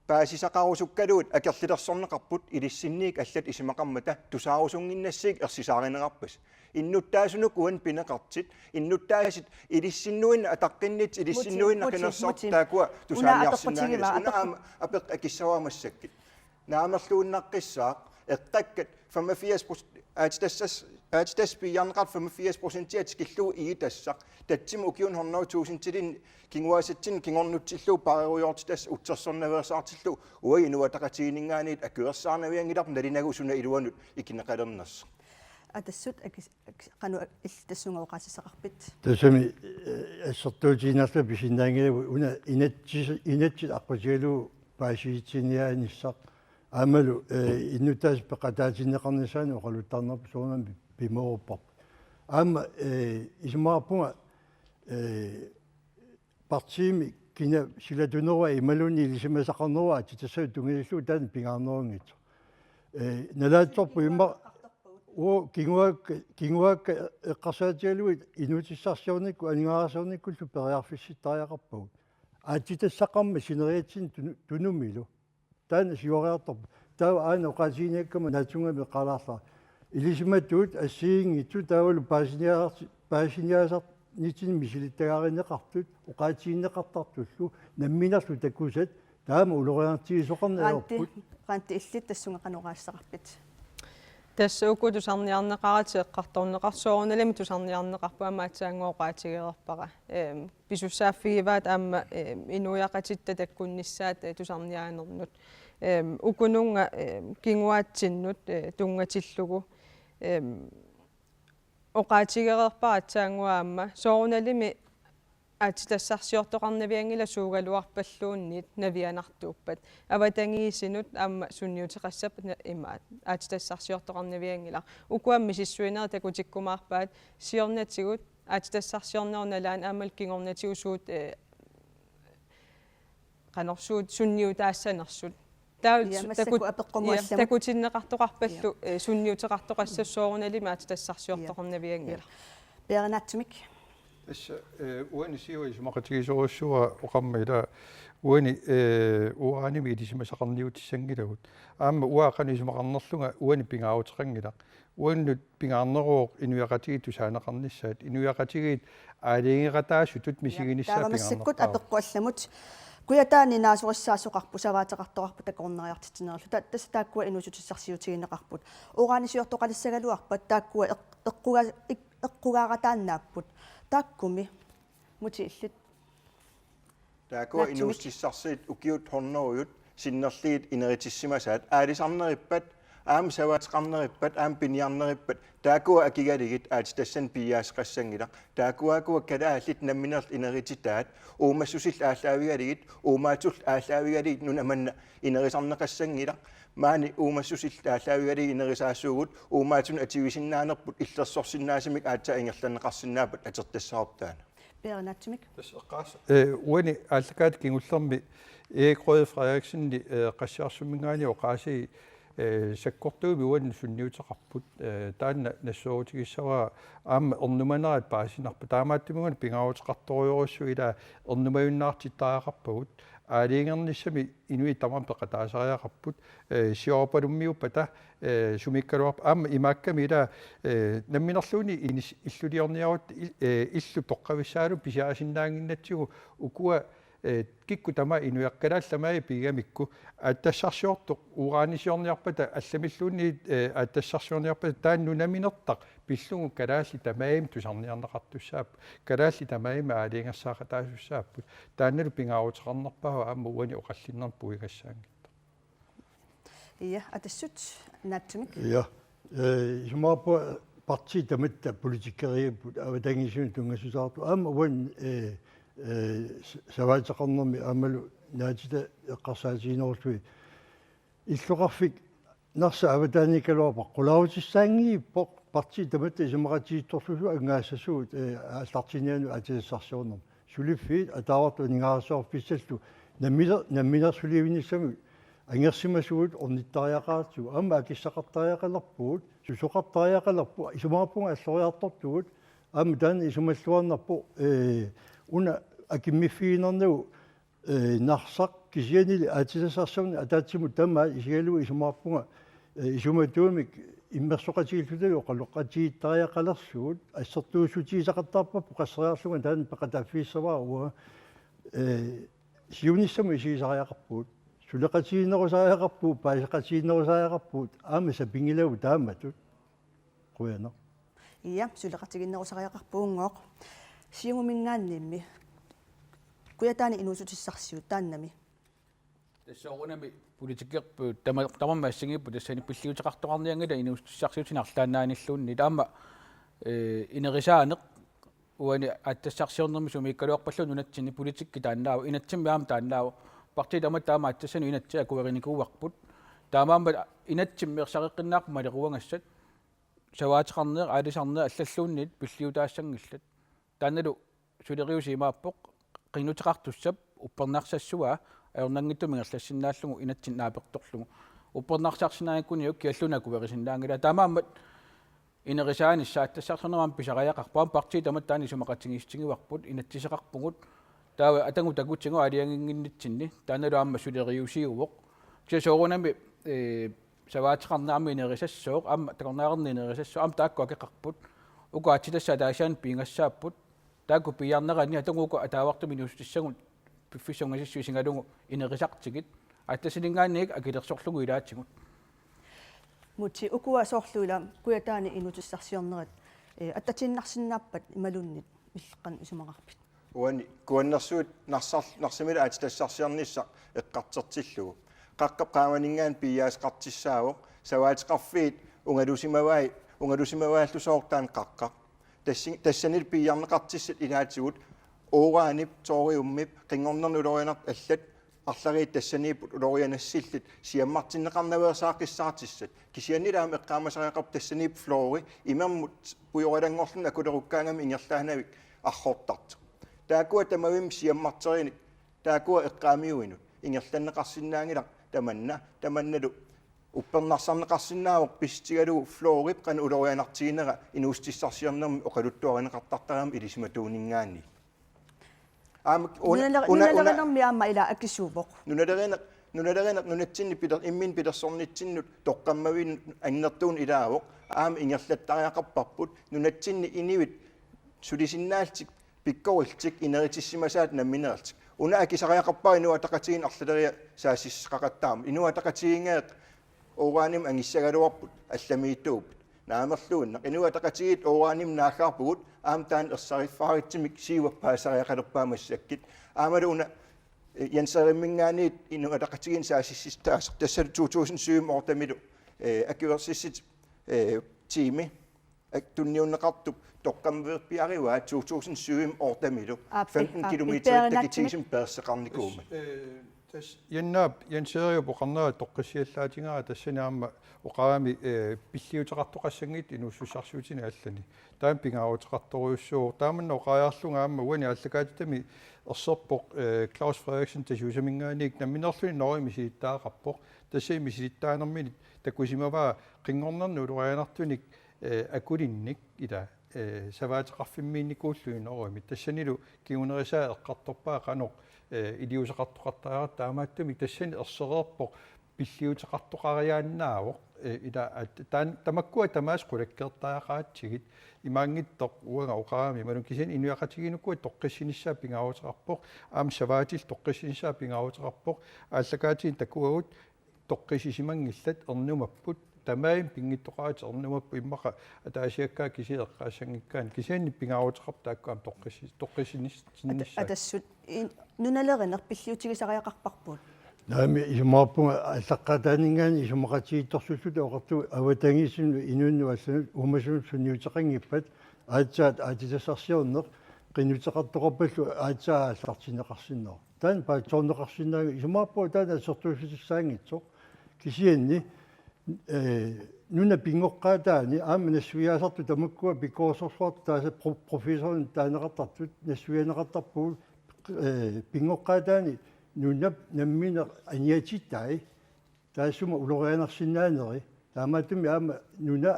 paasisaqarusukkaluit akerlilersorneqarput ilissinniit allat isumaqarmata tusaarusunnginnassiuk ersisaarineqarpasi. Innuttaasunut uani pineqartut, innuttaasut ilissinnuinnaq ataqqinnittut ilissinnuinnaq qinersortut taakkua tusaaniarsinnaanngilasi. Una aamma apeq akissavara massakkut. Naamerluinnaqqissaaq, eqqakkat femogfirs procent, aatsitassas-, aatsitassat piiarneqartut femogfirs procentia tikillugu igitassaq, tatsimut ukiuni hundrede tusindilinni kinguaassatsinnik kingornutsillugu paarerujoortitassaq utsersornaveersaartillugu uagut Inuit Ataqatigiinninngaanniit akuersaarnavianngilarput nalunagulu suna iluanut ikineqalernersoq. Atassut akis-, akis-, qanoq illit tassunga oqaasissaqarpit? Tassami, eh, assertuutigiinnarluta pisinnaanngilagut una inatsis-, inatsit aqqutigalugu paasissutissiniaanissaq. Aammalu, eh, innuttaasut peqataatinneqarnissaannut oqaluttarnerput soorunami pimoorupparput. Aamma, eh, isumaqarpunga, eh, partiimi kina silatunerua imaluunniit ilisimasaqarnerua aatsitassatut tungatillugu taanna pingaarnerunngitsoq. Eh, nalaatsorput imma-, uu, kinguaakka, kinguaakka eqqarsaatigalugit inuutissarsiornikkut aningaasarsiornikkullu periarfissittariaqarpagut. Aatsitassaqarmat sineriatsinni tunu-, tunumilu. Taanna siuariartorpoq. Taava aana oqaatiginiakkama naatsunnguamik eqqaalaarlara. Ilisimatuut assigiinngitsut taavalu paasiniaasarti-, paasiniaasarnitsinni misilittagaarineqartut oqaatigineqartartullu namminerlu takusat Taama ulorianartigisoqarneq ajorput. Qanti illit tassunga qanoq oqaaseqarpit? Tassa uku tusarniarneqaratik eqqartorneqarsoq soorunalimi tusarniarneqarput aamma aatsaannguaq oqaatigereerpara. Ehm, pisussaaffigivaat aamma, ehm, inuiaqatitta takkunnissaat, eh, tusarniaanermut. Ehm, ukununnga, ehm, kinguaatsinnut, eh, tunngatillugu. Ehm, oqaatigereerpara aatsaannguaq aamma soorunalimi aatsitassarsiortoqarnavianngilaq suugaluarpalluunniit navianartuuppat. Avatangiisinut aamma sunniuteqassappat na-, imaat aatsitassarsiortoqarnavianngilaq. Ukua misissuinerit takutikkumaarpaat siornatigut aatsitassarsiornerup nalaani aammalu kingornatigut suut, eh, qanorsuut sunniutaassanersut. Taava Ja, su-, massakkut takut-, apeqqumuallamut. Ja, takutinneqartoqarpallu, eh, sunniuteqartoqassasut soorunalimi aatsitassarsiortoqarnavianngilaq. Peerinaatsumik. Tassa, eh, uani Siua isumaqatigisorujussuuara oqarmat ila uani, eh, uranimik ilisimasaqarniutissanngilagut. Aamma uanga qanoq isumaqarnerlunga uani pingaaruteqanngilaq. Uannut pingaarneruvoq inuiaqatigiit tusaaneqarnissaat. Inuiaqatigiit aalajangeqataasutut misiginissaat Taava massakkut pingaarnerpaavoq. Apeqquallamut. Kujataani naasorissaasoqarpoq, savaateqartoqarpoq takornariartitsinerulluta. Tassa taakkua inuussutissarsiutigineqarput. Uranisiortoqalissagaluarpat taakkua eq-, eqquga-, ik-, eqqugaarataannaapput. Taakkumi. Muti illit. Taakkua Naatsumik. Inuussutissarsiutit ukiut hunnorujut sinnerlugit ineriartortissimasaat, aalisarnerippat, aamma savaateqarnerippat, aamma piniarnerippat, taakkua akigalugit aatsitassanik piiaaseqassanngilaq. Taakkua kalaallit nammineq ineriartortitaat, uumassusillit aallaavigalugit, uumaatsut aallaavigalugit nuna manna inerisarneqassanngilaq. Maani uumassusillit aallaavigalugit ineriartortissaagut, uumaatsunut atuisinnaanerput illersorsinnaasumik aatsaat ingerlanneqarsinnaappat atortassavarput taanna. Peerinaatsumik. Tassa eqqaas-, eh, uani aallakaatip kingullermi Erik Røde Frederiksen, eh, Qassiarsumminngaanniit oqaasii, eh, sakkortuumik uannut sunniuteqarput, eh, taanna nassuerutigissavara aamma ernumanerat paasinarpoq. Taamaattumik una pingaaruteqartorujussuuvoq ila ernumajunnaartittariaqarpagut. Aalajangernissami inuit tamarmik peqataasariaqarput, eh, siorapalummiuppata, eh, sumiikkaluarpat aamma imaakkami ila, eh, namminerluunniit inis-, illuliorniarutta il-, eh, illup toqqavissaalu pisiarisinnaannginnatsigu ukua, eh, kikkut tamaat inuiaat kalaallit tamaasa pigigamikku aatsitassarsiortoq uranisiorniarpata allamilluunniit, eh, aatsitassarsiorniarpata taanna nunaminertaq pillugu kalaallit tamarmik tusarniarneqartussaapput. Kalaallit tamarmik aalajangersaaqataasussaapput. Taannalu pingaaruteqarnerpaavoq aamma uani oqallinnermi puigassaanngitsoq. Ja, Atassut, Naatsumik. Ja. Eh, isumaqarpunga partiit tamatta politikeriupput avatangiisinut tunngassuseqartut. Aamma uani, eh, eh, s-, savaateqarnermi aammalu naatita eqqarsaatiginerullugit. Illoqarfik Narsap avataaniikkaluarpat qulaarutissaanngippoq partiit tamatta isumaqatigiittorsuusugut angaasasugut, eh, aallartinnianut aatsitassarsiornermi. Suliffiit ataavartut aningaasarsiorfissallu namminer-, namminersulivinnissamik angersimasugut ornittariaqaratsigu. Aamma akissaqartariaqalerpugut, susoqartariaqalerpugut, isumaqarpunga alloriartortugut, aamma taanna isumalluarnarpoq, eh, una akimmiffiginernagu eh, Narsaq kisiannili aatsitassarsiorneq ataatsimut tamaat isigalugu isumaqarpunga, eh, isumatuumik immersoqatigiillutalu oqaloqatigiittariaqalersugut assertuussutigisaqattaarparput qasseriarlunga taanna peqataaffigissavara uanga, eh, siunissamut isigisariaqarpugut, suleqatigiinnerusariaqarpugut, paaseqatigiinnerusariaqarpugut, aamma sapinngilagut taamatut. Qujanaq. Ja, suleqatigiinnerusariaqarpugunngooq. Siumuminngaanniimmi. Kujataani inuussutissarsiut taannami. Tassa soorunami politikerput tama-, tamarmik assigiipput tassani pilliuteqartoqarnianngilaq inuussutissarsiutinik arlaannaanilluunniit. Taama, eh, inerisaaneq uani aatsitassarsiornermi sumiikkaluarpalluunniit nunatsinni politikki taannaavoq, inatsimmi aamma taannaavoq. Partiit tamatta aamma aatsitassanut inatsit akuerinikuuarput. Taamaammat inatsimmi ersareqqinnaarput maleruagassat. Savaateqarneq, aalisarneq allalluunniit pilliutaassanngillat. Taannalu suleriuseq imaappoq, qinnuteqartussap uppernarsassavaa ajornanngitsumik ingerlassinnaallugu inatsit naapertorlugu. Uppernarsarsinnaanngikkunik kialluunniit akuerisinnaanngilaa. Taamaammat inerisaanissaq aatsitassarsiornermi aamma pisariaqarpoq, aamma partiit tamatta taanna isumaqatigiissutigivarput, inatsiseqarpugut. Taava atagu takutigut aalajanginnginnitsinni, taannalu aamma suleriusiuvoq. Kisianni soorunami, eh, savaateqarneq aamma inerisassooq, aamma takornariarneq inerisassooq, aamma taakku akeqarput. Uku aatsitassat ataasiaannaq piigassaapput. Taakku piiarneranni atagu uku ataavartumik inuussutissagut piffissap ungasissuisigalugu inerisartigit, aatsitassaninngaanniit akilersorlugu ilaatigut. Mutsi, ukua soorlu ila Kujataani inuutissarsiornerit, eh, attatiinnarsinnaappat imaluunniit milleqqanut isumaqarpit? Uani Kuannersuit Narsar-, Narsamilu aatsitassarsiornissaq eqqartortillugu. Qaqqap qaamaninngaanniit piiaaseqartussaavoq, savaateqarfiit ungalusimavai, ungalusimavaallusooq taanna qaqqaq. Tassi-, tassanilu piiarneqartussat ilaatigut uranip, thoriumip, qinngornernik ulorianartut allat, arlariit tassaniipput ulorianassillit, siammartinneqarnaveersaaqqissaartussat. Kisiannili aamma eqqaamasariaqarpoq tassaniippoq fluori imermut pujoralanngorluni akulerukkaangami ingerlaannavik arrortartoq. Taakkua tamavimmik siammarterinik, taakkua eqqaamiuinut ingerlanneqarsinnaanngilaq tamanna, tamannalu uppernarsarneqarsinnaavoq pissutigalugu fluorip qanoq ulorianartiginera inuussutissarsiornermi oqaluttuarineqartartarami ilisimatuuninngaanniit. Aamma una-, Nunaler-, una-, una-, nunalerinermi aamma ila akisuuvoq. Nunalerineq, nunalerineq nunatsinni piler-, imminut pilersornitsinnut toqqammavinnut annertuunut ilaavoq, aamma ingerlattariaqarparput, nunatsinni inuit sulisinnaallutik pikkorillutik ineriartortissimasaat nammineerlutik. Una akisariaqarpara Inuit Ataqatigiinni arlaleriarluni saassussaqaqattaarmat. Inuit Ataqatigiinngooq uranimik angissagaluarput allamiittuupput. Naamerluinnaq. Inuit Ataqatigiit uranimik naaggaarpugut, aamma taanna ersariffaaritsumik siuappaassariaqalerpaa massakkut. Aammalu una, eh, Jens Erimminngaanniit Inuit Ataqatigiinni saassussissutaasoq. Tassa to tusind syv-mi ottemilu, eh, akuersissutit, eh, tiimi ak-, tunniunneqartup toqqammavipparivaat to tusind syv-mi ottemilu Aappi, femten aappi, kilometer peerinaatsumik. Takitigisumik peersoqarnikuummat. Tassa, eh, tassa Jannaap, Jens Eriup oqarnera toqqissisiallaatigaara tassani aamma oqarami, eh, pilliuteqartoqassanngitsut inuussutissarsiutini allani. Taanna pingaaruteqartorujussuuvoq. Taamanna oqariarlunga aamma uani aallakaatitami erserpoq, eh, Claus Frederiksen Tasiusaminngaanniit nammineerluni Norgemi misilittagaqarpoq. Tassani misilittaanermini takusimavaa qinngornernik ulorianartunik, eh, akulinnik ila, eh, savaateqarfimmiinnikuulluni Norgemi. Tassanilu kingunerisaa eqqartorpaa qanoq, eh, iliuuseqartoqartariaqartoq, taamaattumik tassani ersereerpoq pilliuteqartoqariaannaavoq, eh, ila at-, taan-, tamakkua tamaasa qulakkeertariaqaratsigit, imaanngitsoq uanga oqarami, imaluunniit kisianni inuiaqatigiinnikkut toqqissinissaa pingaaruteqarpoq, aamma savaatillu toqqissinissaa pingaaruteqarpoq, aallakaatini takuagut toqqissisimanngillat ernumapput, tamarmik pinngitsoqaratik ernumapput, immaqa ataasiakkaat kisiat eqqaassanngikkaanni, kisianni pingaaruteqarpoq taakku aamma toqqissi-, toqqissiniss-, At-, sinissaat. Atassut, i-, nunalerineq pilliutigisariaqarparput. Naamik, isumaqarpunga aallaqqaataaninngaanniit isumaqatigiittorsuulluta oqartugut avatangiisinut inunnut allanut uumasunut sunniuteqanngippat aatsaat aatsitassarsiorneq qinnuteqartoqarpallu aatsaat aallartinneqarsinnaavoq. Taanna paatsoorneqarsinnaanngilaq, isumaqarpunga taanna assersuussisussaanngitsoq. Kisianni, eh, nunap pinngoqqaataani aamma nassuiaasartut tamakkua pikkorissorsuartut taasa pro-, professorinut taaneqartartut nassuiaanneqartarpugut, eh, pinngoqqaataani nunap nammineq aniatitai taassuma ulorianarsinnaaneri, taamaattumik aamma nuna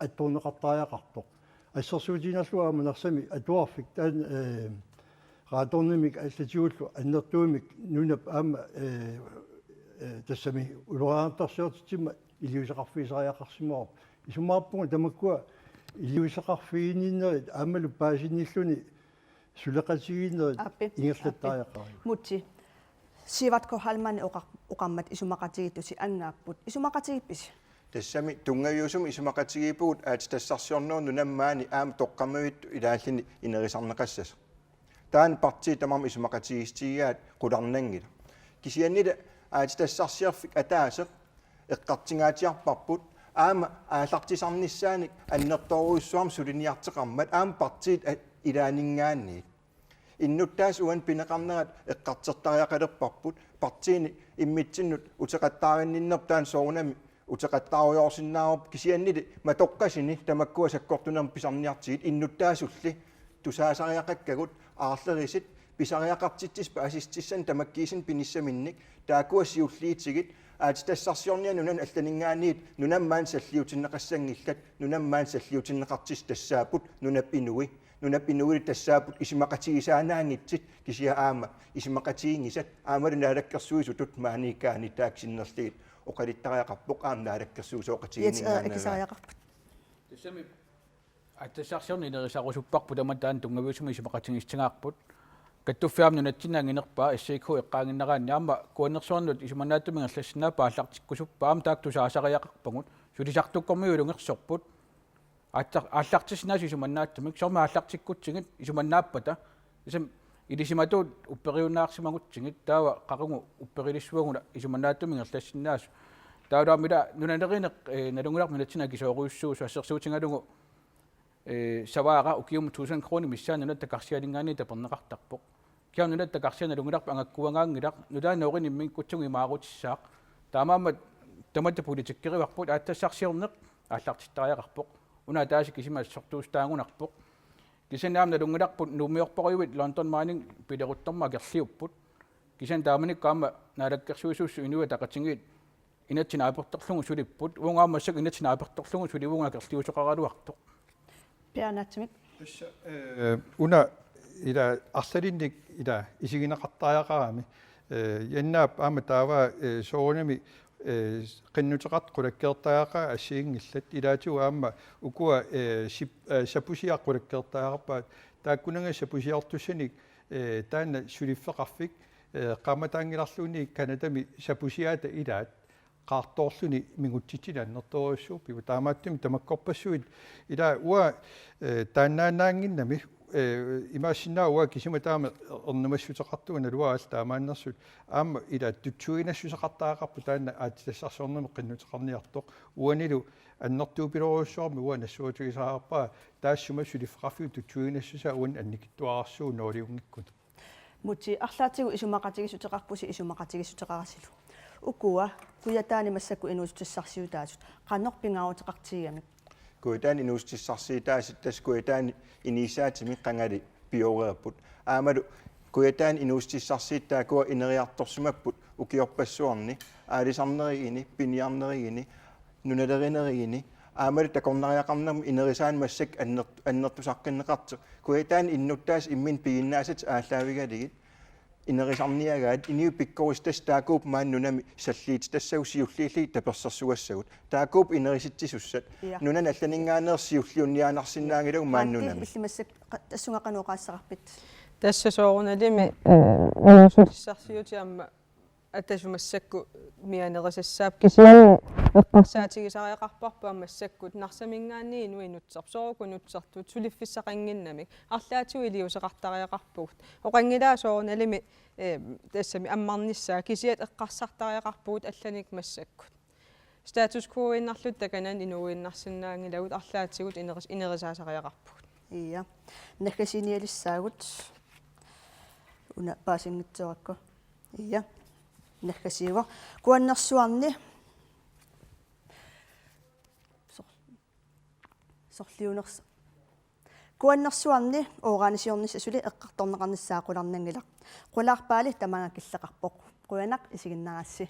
attorneqartariaqartoq. Assersuutigiinnarlugu aamma Narsami atuarfik taanna, eh, reaktorimik allatigullu annertuumik nunap aamma, eh, eh, tassami ulorianartorsiortitsimmat iliuuseqarfigisariaqarsimavarput. Isumaqarpunga tamakkua iliuuseqarfiginninnerit aammalu paasinnilluni suleqatigiinnerit Aappi, ingerlattariaqarput. Aappi. Mutsi. Sivert K. Heilmann oqar-, oqarmat isumaqatigiittusi angaapput. Isumaqatigiippisi? Tassami tunngaviusumik isumaqatigiippugut aatsitassarsiornerup nunammaani aamma toqqammavittut ilaalluni inerisarneqassasoq. Taanna partiit tamarmik isumaqatigiissutigigaat qularnanngilaq. Kisiannili aatsitassarsiorfik ataaseq eqqartungaatsiarparput aamma aallartisarnissaanik annertoorujussuarmik suliniartoqarmat aamma partiit a-, ilaanninngaanniit. Innuttaasut uani pineqarnerat eqqartortariaqalerparput, partiini immitsinnut uteqattaarinninnerput taanna soorunami uteqattaarujoorsinnaavarput, kisiannili matoqqasini tamakkua sakkortunermik pisarniartigit innuttaasulli tusaasariaqakkagut aarlerisut pisariaqartitsisut paasissutissanik tamakkiisumik pinissaminnik, taakkua siulliutigit aatsitassarsiorniat nunanut allaninngaanniit nunammaannik salliutinneqassanngillat, nunammaannik salliutinneqartussat tassaapput nunap inui. Nunap inuillu tassaapput isumaqatigisaannaanngitsut kisianni aamma isumaqatiginngisat aammalu naalakkersuisutut maaniikkaanni taakku sinnerlugit oqaluttariaqarpoq aamma naalakkersuisooqatigiinninngaannaat. Jets, øh, akisariaqarput. Tassami aatsitassarsiorneq inerisarusupparput tamatta taanna tunngaviusumik isumaqatigiissutigaarput. Kattuffiit aamma nunatsinni anginerpaat S I K eqqaaginnaraanni aamma kuannersuarnut isumannaattumik ingerlassinnaappat aallartikkusuppaa, aamma taakku tusaasariaqarpagut, sulisartukkormiut ilungersorput, aatsa-, aallartissinnaasut isumannaattumik, soormi aallartikkutsigit isumannaappata, isam ilisimatuut upperiunnaarsimagutsigit, taava qaqugu upperilissuaguna isumannaattumik ingerlassinnaasut. Taavalu aamma ila nunalerineq, eh, nalunngilarput nunatsinni akisoorujussuusoq assersuutigalugu, eh, Savaara ukiumut tusind kroner missaani nunatta karsianinngaanniit taperneqartarpoq. Kisianni nunatta karsiani nalunngilarput angakkuagaanngilaq, nutaanik noorini immikkutsigit imaarutissaaq. Taamaammat tamatta politikkerivarput, aatsassarsiorneq aallartittariaqarpoq. Una ataaseq kisimi assortuussutaagunarpoq. Kisianni aamma nalunngilarput Nuummiorporujuit London Mining pileruttormat akerliupput. Kisianni taamanikkut aamma Naalakkersuisuussut Inuit Ataqatigiit inatsit naapertorlugit sulipput, uagut aamma massakkut inatsit naapertorlugit sulivunga akerliusoqaraluartoq. Per Naatsumik. Tassa, eh, una ila arlalinnik ila isigineqartariaqarami, eh, Jannaap aamma taava, eh, soorunami, eh, qinnuteqartut qulakkeertariaqaat assigiinngillat, ilaatigut aamma ukua, eh, sip-, eh, sapusiaq qulakkeertariaqarpaat, taakkunannga sapusiortussanik, eh, taanna suliffeqarfik, eh, qaammataanngilarluunniit Canadami sapusiaata ilaat, qaartoorluni mingutsitsineq annertoorujussuuvoq. Taamaattumik tamakkorpassuit ila uanga, eh, taannaannaannginnami, eh, imaassinnaavoq uanga kisima taama ernumassuteqartunga, naluara allat taamaannersut, aamma ila tutsuiginassuseqartariaqarpoq taanna aatsitassarsiornermik qinnuteqarniartoq. Uanilu annertuupilorujussuarmik uanga nassuerutigisariaqarpara, taassuma suliffeqarfiup tutsuiginassusaa uani annikitsuararsuuvoq nooliunngikkuni. Muti, arlaatigut isumaqatigiissuteqarpusi, isumaqatigiissuteqarasilu. Ukua Kujataani massakkut inuussutissarsiutaasut qanoq pingaaruteqartigigamik? Kujataani inuussutissarsiutaasut tassa Kujataani iniissaatimi qangali pioreerput. Aammalu Kujataani inuussutissarsiutit taakkua ineriartorsimapput ukiorpassuarni, aalisarnerigini, piniarnerigini, nunalerinerigini, aammalu takornariaqarnermut inerisaanik massakkut anner-, annertusaqqinneqartoq. Kujataani innuttaasut imminnut piginnaasatik aallaavigalugit inerisarniagaat, inuit pikkorissutassat taakkuupput maani nunami salliititassagut siulliullugit tapersersugassagut. Taakkuupput inerisitsisussat. Ja. Nunani allaninngaanneersut siulliunniaannarsinnaanngilagut maani Randi, nunami. Illit massakkut qa-, tassunga qanoq oqaaseqarpit? Tassa soorunalimi, eh, inuussutissarsiutit aamma Ataasiakkaat massakkut mianerisassapput, kisianni eqqarsaatigisariaqarparput aamma massakkut Narsaminngaanniit inuit nutserput, soorlu nutsertut suliffissaqannginnamik arlaatigut iliuuseqartariaqarpugut. Oqanngilaq soorunalimi, eh, tassami ammarnissaa, kisianni eqqarsartariaqarpugut allanik massakkut. Status quo-innarluta takanani inuuinnarsinnaanngilagut, arlaatigut ineris-, inerisaasariaqarpugut. Ja. Naggasiinialissaagut. Una paasinngitsoorukku. Ja. Naggasiivoq. Kuannersuarni. Sor-, sorliuners-, Kuannersuarni uranisiornissaq suli eqqartorneqarnissaa qularnanngilaq. Qulaarpaali tamaanga killeqarpoq. Qujanaq isiginnaarassi.